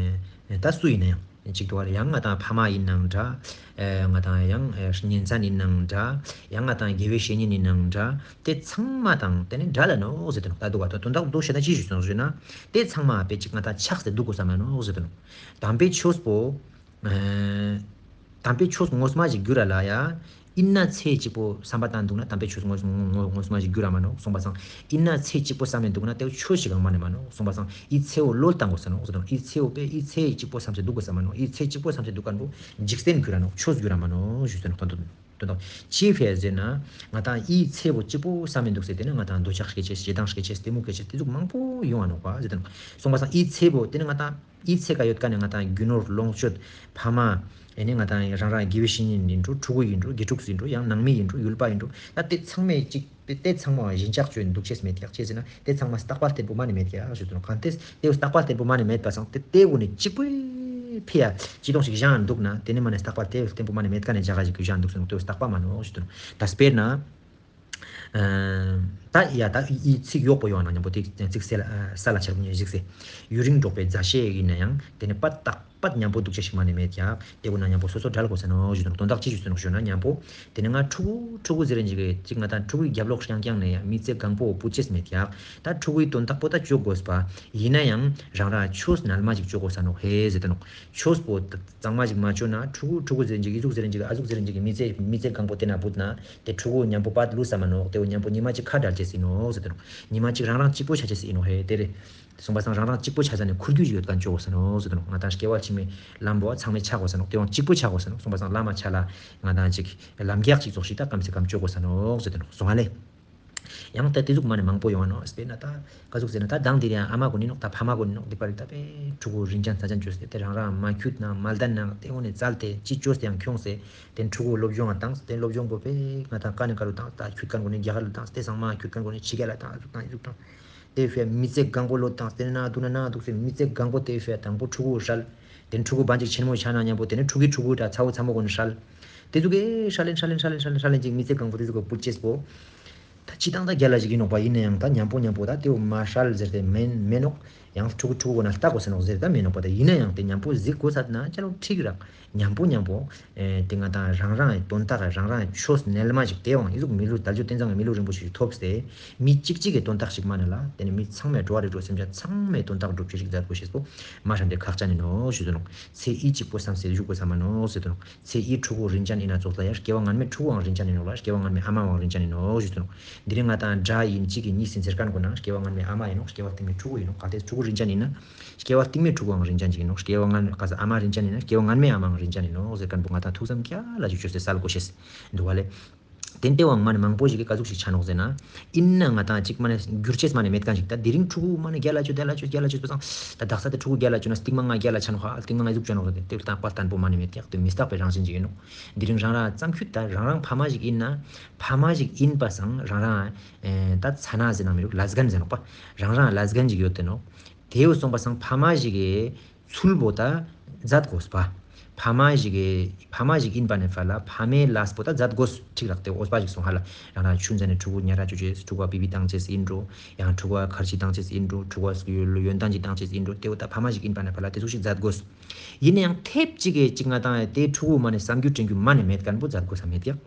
ཨེ། ད་སུ་ཡིན་ན་ཡང་གཅིག་ཏུ་བ་ལ་ཡང་ང་དང་ཕ་མ་ཡིན་ནའང་འདྲ། ཨེ། ང་དང་ཡང་ཨེ་གཉེན་ཚན་ཡིན་ནའང་འདྲ། ཡང་ང་དང་དགེ་བའི་བཤེས་གཉེན་ཡིན་ནའང་འདྲ། དེ་ཚང་མ་དང་དེ་ནི་འདྲ་ལ་ནོག་ཟེར་དུ་ནོག་ད་འདུག་བ་ད་དོན་དག་འདུག་བཤད་ན་ཅི་ཞུ་སོང་ཞུ་ན། དེ་ཚང་མ་དཔེ་གཅིག་ང་དང་ཆགས་ཏེ་འདུག་དགོས་ས་མ་ནོག་ཟེར་དུ་ནོག་དམ་པའི་ཆོས་པོ། ཨེ། དམ་པའི་ཆོས་ངོ་མ་ཞིག་གྱུར་ར་ལ་ཡ། ཨིན་ན་ཚེ་གཅིག་པོ་བསམ་པ་བཏང་འདུག་ན་དམ་པའི་ཆོས་ངོ་ངོ་ངོ་མ་ཞིག་གྱུར་ར་མ་ནོག་སོང་པ་སང་། ཨིན་ན་ཚེ་གཅིག་པོ་བསམ་མེད་འདུག་ན་དེ་ཆོས་ཤིག་གང་མ་ནས་མ་ནོག་སོང་པ་སང་། ཨི་ཚེ་བོ་བློ་བཏང་དགོས་ས་ནོག་ཟེར་དང་། ཨི་ཚེ་བོ་པས་ཨི་ཚེ་གཅིག་པོ་བསམ་སེ་འདུག་དགོས་ས་མ་ནོག་ཨི་ཚེ་གཅིག་པོ་བསམ་སེ་འདུག་མཁན་པོ་འཇིག་རྟེན་གྱུར་ར་ནོག་ཆོས་གྱུར་ར་མ་ནོག་ཞུས་ཟེར་ནོག་ད་དོན་དག་ཅི་ཕེ་ཟེར་ན། ང་དང་ཨི་ཚེ་བོ་གཅིག་པོ་བསམ་མེད་འདུག་ཟེར་དེ་ནི་ང་དང་འདོད་ཆགས་སྐྱེ་ཅེས་ཞེ་སྡང་སྐྱེ་ཅེས་གཏི་མུག་སྐྱེ་ཅེས་དེ་ཟུག་མང་པོ་ཡོང་བ་ནོག་པ་ཟེར་དང་། སོང་པ་སང་ཨི་ཚེ་བོ་དེ་ནི་ང་དང་། ཨི་ཚེ་ག་ཡོད་ཀ་ནས་ང་དང་རྒྱུ་ནོར་ལོངས་སྤྱོད་ཕ་མ། ཨེ་ནི་ང་དང་རང་རང་དགེ་བའི་བཤེས་གཉེན་ཡིན་འགྲོ་ཕྲུ་གུ་ཡིན་འགྲོ་དགེ་ཕྲུག་ཡིན་འགྲོ་ཡང་ནང་མི་ཡིན་འགྲོ་ཡུལ་པ་ཡིན་འགྲོ་ད་དེ་ཚང་མས་ཅིག་དེ་དེ་ཚང་མ་ཞེན་ཆགས་བཅོས་འདུག་ཅེས་མེད་ཀྱག་ཅེས་ཟེར་ན་དེ་ཚང་མ་རྟག་པ་བརྟན་པོ་མ་ནས་མེད་ཀྱག་ཞུ་དོན་གང་དེ་དེ་རྟག་པ་བརྟན་པོ་མ་ནས་མེད་པ་སང་དེ་དེ་གུ་ནས་གཅིག་པུས་ཕི་ཡ་ཅི་དོང་ཞིག་བཞག་འདུག་ན་དེ་ནི་མ་ནས་རྟག་པ་དེ་བརྟན་པོ་མ་ནས་མེད་ཀ་ནས་རྒྱ་ག་ཞིག་གི་བཞག་འདུག་ཟེར་ན་དེ་རྟག་པ་མ་ནོག་ཞུ་དོན་ད་དཔེར་ན། ཨ། ད་ཡ་ད་ཨི་ཚིག་གཡོག་པོ་ཡོང་ན་མཉམ་པོ་དེ་ཚིག་གསལ་ཨ་ས་ལ་ཆགས་ཉེ་ཞིག་སེ། ཡུན་རིང་འགྲོགས་པའི་མཛའ་བཤེས་ཡིན་ན་ཡང་དེ་ནི་པ་རྟག་ པད་མཉམ་པོ་འདུག་ཅེས་ཤིག་མ་ནས་མེད་ཀྱག་དེ་ཀུན་ན་མཉམ་པོ་སོ་སོ་བྲལ་དགོས་ས་ནོག་ཞུ་དོན་དག་ཅི་ཞུ་ས་ནོག་ཞུ་ན། མཉམ་པོ་དེ་ནས་ང་ཕྲུ་གུ་ཕྲུ་གུ་ཟེར་རིན་ཅིག་གཅིག་ང་དང་ཕྲུ་གུའི་རྒྱབ་ལོགས་རྐྱང་རྐྱང་ནས་ཡང་མི་ཚེ་གང་པོ་བུད་ཅེས་མེད་ཀྱག་ད་ཕྲུ་གུའི་དོན་དག་པོ་ད་བཅོ་དགོས་པ། ཡིན་ན་ཡང་རང་རང་ཆོས་རྣལ་མ་ཞིག་བཅོ་དགོས་ས་ནོག་ཧེ་ཟེར་དོ་ནོག་ཆོས་པོ་གཙང་མ་ཞིག་མ་བཅོ་ན་ཕྲུ་གུ་ཕྲུ་གུ་ཟེར་རིན་ཅིག་ཨི་ཟུག་ཟེར་རིན་ཅིག་ཨ་ཟུག་ཟེར་རིན་ཅིག་མི་ཚེ་མི་ཚེ་གང་པོ་དེ་ན་བུད་ན་དེ་ཕྲུ་གུ་མཉམ་པོ་པད་ལུས་ས་མ་ནོག་དེ་བོ་མཉམ་པོ་ཉི་མ་གཅིག་ཁ་བྲལ་ཅེས་ཡིན་ནོག་ཟེར་དོ་ནོག་ཉི་མ་གཅིག་རང་རང་གཅིག་པོ་ཆ་ཅེས་ཡིན་ནོག་ཧེ་དེ་རེད། སོང་པ་སང་རང་རང་གཅིག་པོ་ཆ་ས་ནས་ཁུར་རྒྱུ་ཞིག་ཡོད་མཁན་བཅོ་དགོས་ས་ནོག་ཟེར་དོ་ནོག་ང་དང་སྐྱེ་བ་ཕྱི་མའི་ལམ་པོ་ཚང་མས་ཆ་དགོས་ས་ནོག་དེ་བོ་གཅིག་པོ་ཆ་དགོས་ས་ནོག་སོང་པ་སང་བླ་མ་ཆ་ལ་ང་དང་ཅིག་ལམ་རྒྱགས་ཅིག་ཙོགས་ཤིག་ད་གམ་སེ་གམ་བཅོ་དགོས་ས་ནོག་ཟེར་དོ་ནོག་སོང་ང་ལེ། ཡང་ད་དེ་ཟུག་མ་ནས་མང་པོ་ཡོང་ང་ནོག་དཔེར་ན་ད་ག་ཟུག་ཟེར་ན་ད་དང་དེ་རེད་ཡང་ཨ་མ་གུན་ནི་ནོག་ད་ཕ་མ་གུན་ནི་ནོག་འདི་པར་ད་དཔེ་ཕྲུ་གུ་རིན་ཅན་ས་ཅན་བཅོས་ཏེ་དེ་རང་རང་མ་ཁྱུད་ན་མ་ལྡན་ན་དེ་འོ་ནས་བཙལ་ཏེ་ཅི་བཅོས་ཏེ་ཡང་ཁྱོངས་ཏེ་དེ་ཕྲུ་གུ་སློབ་སྦྱོང་ང་བཏང་སྟེ་སློབ་སྦྱོང་པོ་དཔེ་ང་དང་ཀ་ནས་ཀ་རུ་བཏང་ད་ཁྱུད་མཁན་གུན་ནི་རྒྱ་གར་ལ་བཏང་སྟེ་ཚང་མ་ཁྱུད་མཁན་གུན་ནི་ཕྱི་རྒྱལ་ལ་བཏང་ཨ་ཟུག་བཏང་ཨི་ཟུག་བཏང་། དེ་ཕྱིར་མི་ཚེ་གང་པོ་ལོ་བཏང་སྟེ་ན་འདུག་ན་ན་འདུག་སེ་མི་ཚེ་གང་པོ་དེ་ཕྱིར་དང་པོ་ཕྲུ་གུ་བསྲལ། དེ་ཕྲུ་གུ་བན་ཅིག་ཆེན་མོ་ཆགས་ན་མཉམ་པོ་དེ་ནས་ཕྲུ་གུའི་ཕྲུ་གུ་འདྲ་ཚ་བོ་ཚ་མོ་གུན་བསྲལ། དེ་ཚོ་གིས་ཧྲ་ལེན་ཧྲ་ལེན་ཧྲ་ལེན་ཧྲ་ལེན་ཧྲ་ལེན་ཅིག་མི་ཚེ་གང་པོ་དེ་ཚོ་གི་བུད་ཅེས་པོ། ད་སྤྱི་བཏང་ད་རྒྱལ་ལ་ཞིག་ཡིན་ནོག་པ་ཡིན་ན་ཡང་ད་མཉམ་པོ་མཉམ་པོ་ད་དེའུ་མ་བསྲལ་ཟེར་ཏེ་མེན་མེན་ནོག་ཡང་ཕྲུ་གུ་ཕྲུ་གུ་གུན་ལ་ལྟ་དགོས་ས་ནོག་ཟེར་ད་མེན་ནོག་པ། ད་ཡིན་ན་ཡང་དེ་མཉམ་པོ་གཟིགས་དགོས་ས་ན་ཅ་ལོ་ཁྲིག་རག་མཉམ་པོ་མཉམ་པོ། ཨེ་དེ་ང་དང་རང་རང་གི་དོན་དག་རང་རང་ཆོས་རྣལ་མ་ཞིག་དེའང་ཨི་ཟུག་མི་ལུས་དལ་འབྱོར་རྟེན་བཟང་གི་མི་ལུས་རིན་པོ་ཆེ་ཞིག་ཐོབ་སྟེ། མི་གཅིག་གཅིག་གི་དོན་དག་ཞིག་མ་ནས་ལ་དེ་ནི་མི་ཚང་མའི་འགྲོ་བ་རིགས་དྲུག་སེམས་ཅན་ཚང་མའི་དོན་དག་སྒྲུབ་བྱེད་ཞིག་མཛད་དགོས་ཤེས་པོ་མ་ཧྲ་འདྲེ་ཁག་ཅན་ཡིན་ནོག་ཞུ་དོ་ནོག་ཚེ་ཡི་གཅིག་པོ་བསམ་སེ་བཞུགས་དགོས་ས་མ་ནོག་ཟེར་དོ་ནོག་ཚེ་ཡི་ཕྲུ་གུ་རིན་ཅན་ཡིན་ན་ཙོགས་ལ་ཡ་སྐྱེ་བ་སྔན་མའི་ཕྲུ་གུའང་རིན་ཅན་ཡིན་ནོག་ལ་སྐྱེ་བ་སྔན་མའི་ཨ་མའང་རིན་ཅན་ཡིན་ནོག་ཞུ་དོ་ནོག་འདི་རིང་ང་དང་དགྲ་ཡིན་གཅིག་གིས་གཉིས་ཟིན་ཟེར་མཁན་གོ་ན་སྐྱེ་བ་སྔན་མའི་ཨ་མ་ཡིན་ནོག་སྐྱེ་བ་རྟིང་མའི་ཕྲུ་གུ་ཡིན་ནོག་གལ་ཏེ་ཕྲུ་གུ་རིན་ཅན་ཡིན་ན། སྐྱེ་བ་རྟིང་མའི་ཕྲུ་གུའང་རིན་ཅན་ཅིག་ཡིན་ནོག་སྐྱེ་བ་སྔ་ཨ་མ་རིན་ཅན་ཡིན་ན་སྐྱེ་བ་སྔན་མའི་ཨ་མའང་རིན་ཅན་ཡིན་ནོག་ཟེར་མཁན་པོ་ང་དང་ཐུགས་བསམ་རྒྱ་ལ་ཅིག་བཅོས་ཏེ་སལ་དགོས་ཤེས་འདུག་བ་ལེ། དེ་ལྟེ་བ་མ་ནས་མང་པོ་ཞིག་གིས་ག་ཟུག་ཞིག་ཆ་ནོག་ཟེར་ན། ཡིན་ན་ང་དང་ཅིག་མ་ནས་འགྱུར་ཅེས་མ་ནས་མེད་མཁན་ཞིག་ད་དེ་རིང་ཕྲུ་གུ་མ་ནས་རྒྱ་ལ་བཅོས་རྒྱ་ལ་བཅོས་རྒྱ་ལ་བཅོས་པ་སང་ད་དག་ས་དེ་ཕྲུ་གུ་རྒྱ་ལ་བཅོས་ན་རྟིང་མ་ང་རྒྱ་ལ་ཆ་ནོག་ཧ་རྟིང་མ་ང་ཨི་ཟུག་བཅོས་ནོག་ཟེར་ཏེ་དེ་ལྟ་བ་བརྟན་པོ་མ་ནས་མེད་ཀྱག་དེ་མི་རྟག་པའི་རང་བཞིན་ཅིག་ཡིན་ནོག་དེ་རིང་རང་རང་ཙམ་ཁྱུད་ད་རང་རང་ཕ་མ་ཞིག་ཡིན་ན་ཕ་མ་ཞིག་ཡིན་པ་སང་རང་རང་ད་ཚ་ན་ཟེར་ན་མི་རུག་ལ་སྒན་ཟེར་ནོག་པ། རང་རང་ལ་སྒན་ཞིག་ཡོད་དེ་ནོག་དེའུ་སོང་པ་སང་ཕ་མ་ཞིག་གི་ཚུལ་པོ་ད་མཛད་དགོས་པ། ཕ་མ་ཞིག་གི་ཕ་མ་ཞིག་ཡིན་པ་ནས་ཕར་ལ་ཕ་མའི་ལས་པོ་ད་མཛད་དགོས་ཁྲིག་རག་དེ་འོས་པ་ཞིག་སོང་ཧ་ལ་རང་རང་ཆུང་ཙ་ནས་ཕྲུ་གུ་ཉ་ར་ཅོ་ཅེས་ཕྲུ་གུ་བ་པི་པི་བཏང་ཅེས་ཡིན་འགྲོ། ཡང་ཕྲུ་གུ་བ་ཁར་ཆི་བཏང་ཅེས་ཡིན་འགྲོ་ཕྲུ་གུ་བ་ཡོན་ཏན་ཅིག་བཏང་ཅེས་ཡིན་འགྲོ་དེའུ་ད་ཕ་མ་ཞིག་ཡིན་པ་ནས་ཕར་ལ་དེ་ཚོ་ཞིག་མཛད་དགོས། ཡིན་ན་ཡང་ཐེབས་གཅིག་གི་གཅིག་ང་དང་དེ་ཕྲུ་གུ་མ་ནས་བསམ་རྒྱུ་དྲན་རྒྱུ་མ་ནས་མེད་མཁན་པོ་མཛད་དགོས་ས་མེད་ཀྱག་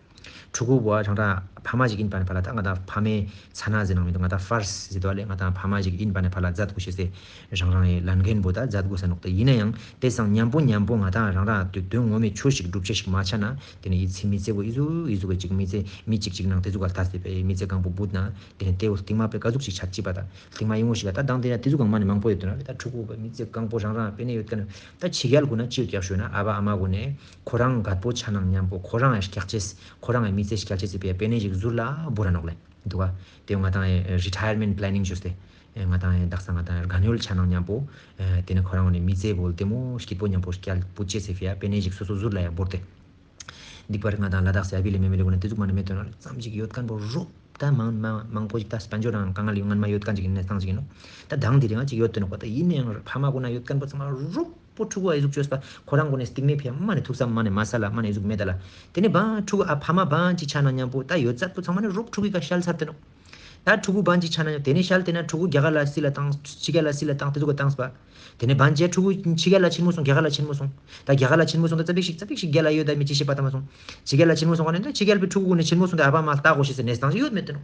ཕྲུ་གུ་བོ་རང་རང་ཕ་མ་ཞིག་ཡིན་པ་ནས་ཕར་ལ་ད་ང་དང་ཕ་མའི་ཚ་ན་ཟེར་ནང་མི་འདུག་ང་དང་ཕར་སི་ཟེར་དོ་ལས་ང་དང་ཕ་མ་ཞིག་ཡིན་པ་ནས་ཕར་ལ་མཛད་དགོས་ཤེས་ཟེར་རང་རང་ཡི་ལན་འགན་པོ་ད་མཛད་དགོས་ས་ནོག་དེ་ཡིན་ན་ཡང་དེ་སང་མཉམ་པོ་མཉམ་པོ་ང་དང་རང་རང་དུ་དོན་ངོ་མའི་ཆོས་ཤིག་སྒྲུབ་བྱེད་ཞིག་མ་ཆ་ན་དེ་ནི་ཡི་ཚེ་མི་ཚེ་བོ་ཨི་ཟུག་ཨི་ཟུག་གི་ཅིག་མི་ཚེ་མི་གཅིག་གཅིག་ནང་དེ་ཟུག་ག་ལྟ་སྟེ་པའི་མི་ཚེ་གང་པོ་བུད་ན་དེ་ནི་དེ་བོ་རྟིང་མ་པའི་ག་ཟུག་ཅིག་ཆ་ཅི་པ་ད་རྟིང་མ་ཡིན་ངོ་ཞིག་ག་ད་དང་དེ་ན་དེ་ཟུག་གང་མ་ནས་མང་པོ་ཡོད་དོ་ན་རེད། ད་ཕྲུ་གུ་བོ་མི་ཚེ་གང་པོ་རང་རང་པེ་ནེ་ཡོད་མཁན་ད་ཕྱི་རྒྱལ་གུན་ན་ཅི་ཡོད་ཀྱག་ཞུས་ན་ཨ་བ་ཨ་མ་གུན་ནས་ཁོ་རང་རྒད་པོ་ཆ་ནང་མཉམ་པོ་ཁོ་རང་ཡང་སྐྱག་ཅེས་ཁོ་རང་ཡང་མི་ཚེ་སྐྱག་ཅེས་སི་པའི་པེ་ནེ་ཞིག་ཟུར་ལ་འབུར་ར་ནོག་ལེ་འདུག་ག་དེ་ང་དང་retirement planning ཞུས་ཏེ་ང་དང་དག་ས་ང་དང་རྒན་ཡོལ་ཆ་ནང་མཉམ་པོ་དེ་ནས་ཁོ་རང་ནས་མི་ཚེ་བོ་བདེ་མོ་སྐྱིད་པོ་མཉམ་པོ་སྐྱལ་པུ་ཅེས་སི་ཕི་ཡ་པེ་ནེ་ཞིག་སོ་སོ་ཟུར་ལ་ཡང་འབུར་ཏེ། འདི་པར་ང་དང་ལ་དྭགས་སི་ཨ་བི་ལི་མེ་མེ་ལི་གུན་ན་དེ་ཟུག་མ་ནས་མེད་དོ་ན་ཙམ་ཞིག་ཡོད་མཁན་པོ་རོབ་ད་མང་མང་མང་པོ་ཞིག་ད་དཔལ་འབྱོར་རང་དཀའ་ངལ་ཡོད་སྔན་མ་ཡོད་མཁན་ཞིག་ཡིན་ན་སྟངས་ཞིག་ཡིན་ནོ། ད་དང་དེ་རིང་ང་ཅིག་ཡོད་དོ་ནོ་གོ་ད་ཡིན་ནའང་ཕ་མ་གུན་ན་ཡོད་མཁན་པོ་ཚང་མ་རོབ་པོ་ཕྲུ་གུ་ཨ་ཡི་ཟུག་བཅོས་པ་ཁོ་རང་གུན་ནས་སྟིང་མའི་ཕི་ཡ་མ་ནས་ཐུགས་བསམ་མ་ནས་མ་ས་ལ་མ་ནས་ཨི་ཟུག་མེད་ད་ལ། དེ་ནས་བང་ཕྲུ་གུ་ཨ་ཕ་མ་བང་ཅིག་ཆ་ན་མཉམ་པོ་ད་ཡོད་ཚད་པོ་ཚང་མ་ནས་རོབ་ཕྲུ་གུའི་ཀ་ཤལ་ཚར་དེ་ནོ། ད་ཕྲུ་གུ་བང་ཅིག་ཆ་ན་དེ་ནས་ཤལ་དེ་ན་ཕྲུ་གུ་རྒྱ་གར་ལ་སི་ལ་བཏང་ཕྱི་རྒྱལ་ལ་སི་ལ་བཏང་དེ་ཚོ་ག་བཏང་སྤ། དེ་ནས་བང་ཅིག་ཕྲུ་གུ་ཕྱི་རྒྱལ་ལ་ཆེན་མོ་སོང་རྒྱ་གར་ལ་ཆེན་མོ་སོང་། ད་རྒྱ་གར་ལ་ཆེན་མོ་སོང་ད་ཙ་པིག་ཞིག་ཙ་པིག་ཞིག་རྒྱལ་ལ་ཡོད་ད་མི་ཅི་ཤེས་པ་ད་མ་སོང་། ཕྱི་རྒྱལ་ལ་ཆེན་མོ་སོང་བ་ནས་ད་ཕྱི་རྒྱལ་པའི་ཕྲུ་གུ་ནས་ཆེན་མོ་སོང་ད་ཨ་ཕ་མ་ལྟ་དགོས་ཤེས་ཟེར་ནས་སྟངས་ཤིག་ཡོད་མེད་དེ་ནོ།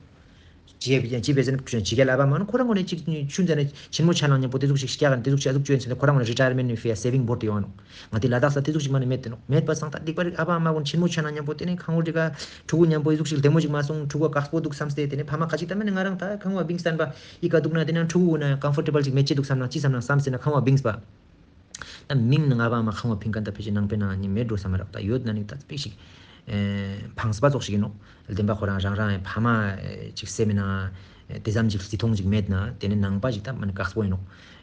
ཅི་ཡས་པའི་ཅི་བས་ཟེར་ན་ཕྱི་རྒྱལ་ཨ་ཕ་མ་ནི་ཁོ་རང་ངོ་ནས་ཅིག་ཆུན་ཟེར་ནས་ཆེན་མོ་ཆ་ནང་མཉམ་པོ་དེ་ཟུག་ཞིག་སྐྱག་དེ་ཟུག་ཞིག་ཨ་ཟུག་བཅོས་ཟེར་ནས་ཁོ་རང་ངོ་ནས་རི་ཊ་ཡར་མེན་ནི་ཕི་ཡ་སེ་བིང་བོར་ཏེ་ཡོང་ནོ། ང་དེ་ལ་དྭགས་ས་དེ་ཟུག་ཞིག་མ་ནི་མེད་དེ་ནོ། མེད་པ་སང་ད་སྡིག་པ་རིག་ཨ་ཕ་ཨ་མ་ཀུན་ཆེན་མོ་ཆ་ན་མཉམ་པོ་དེ་ནས་ཁང་བུ་འདི་ག་ཕྲུ་གུ་མཉམ་པོ་ཨི་ཟུག་ཞིག་བདེ་མོ་ཞིག་མ་སོང་ཕྲུ་གུ་དཀགས་པོ་འདུག་བསམ་སྟེ་དེ་ནས་ཕ་མ་ག་ཅིག་ད་མ་ནི་ང་རང་ད་ཁང་བ་བིང་སྟན་པ་ཨི་ག་འདུག་ན་དེ་ན་ཕྲུ་གུ་ན་ཀམ་ཕོར་ཊེ་བལ་ཞིག་མེད་ཅེས་འདུག་བསམ་ན་ཅི་བསམ་ན་བསམ་སྟེ་ན་ཁང་བ་བིང་སྤ། ད་མིང་ནང་ཨ་ཕ་ཨ་མ་ཁང་བ་ཕིང་མཁན་ད་ཕལ་ཆེར་ནང་པའི་ནང་ནི་མེད་འགྲོ་བསམ་མ་རག་ད་ཡོད་ན་ནི་ད་དཔེ་ཞིག་ཕངས་པ་ཙོགས་ཤིག་ཡིན་ནོ། བདེན་པ་ཁོ་རང་རང་རང་ཕ་མ་ཅིག་སེམས་ནང་དེ་ཙམ་ཅིག་བརྩི་མཐོང་ཅིག་མེད་ན་དེ་ནི་ནང་པ་ཞིག་ད་མ་ནི་དཀགས་པོ་ཡིན་ནོ།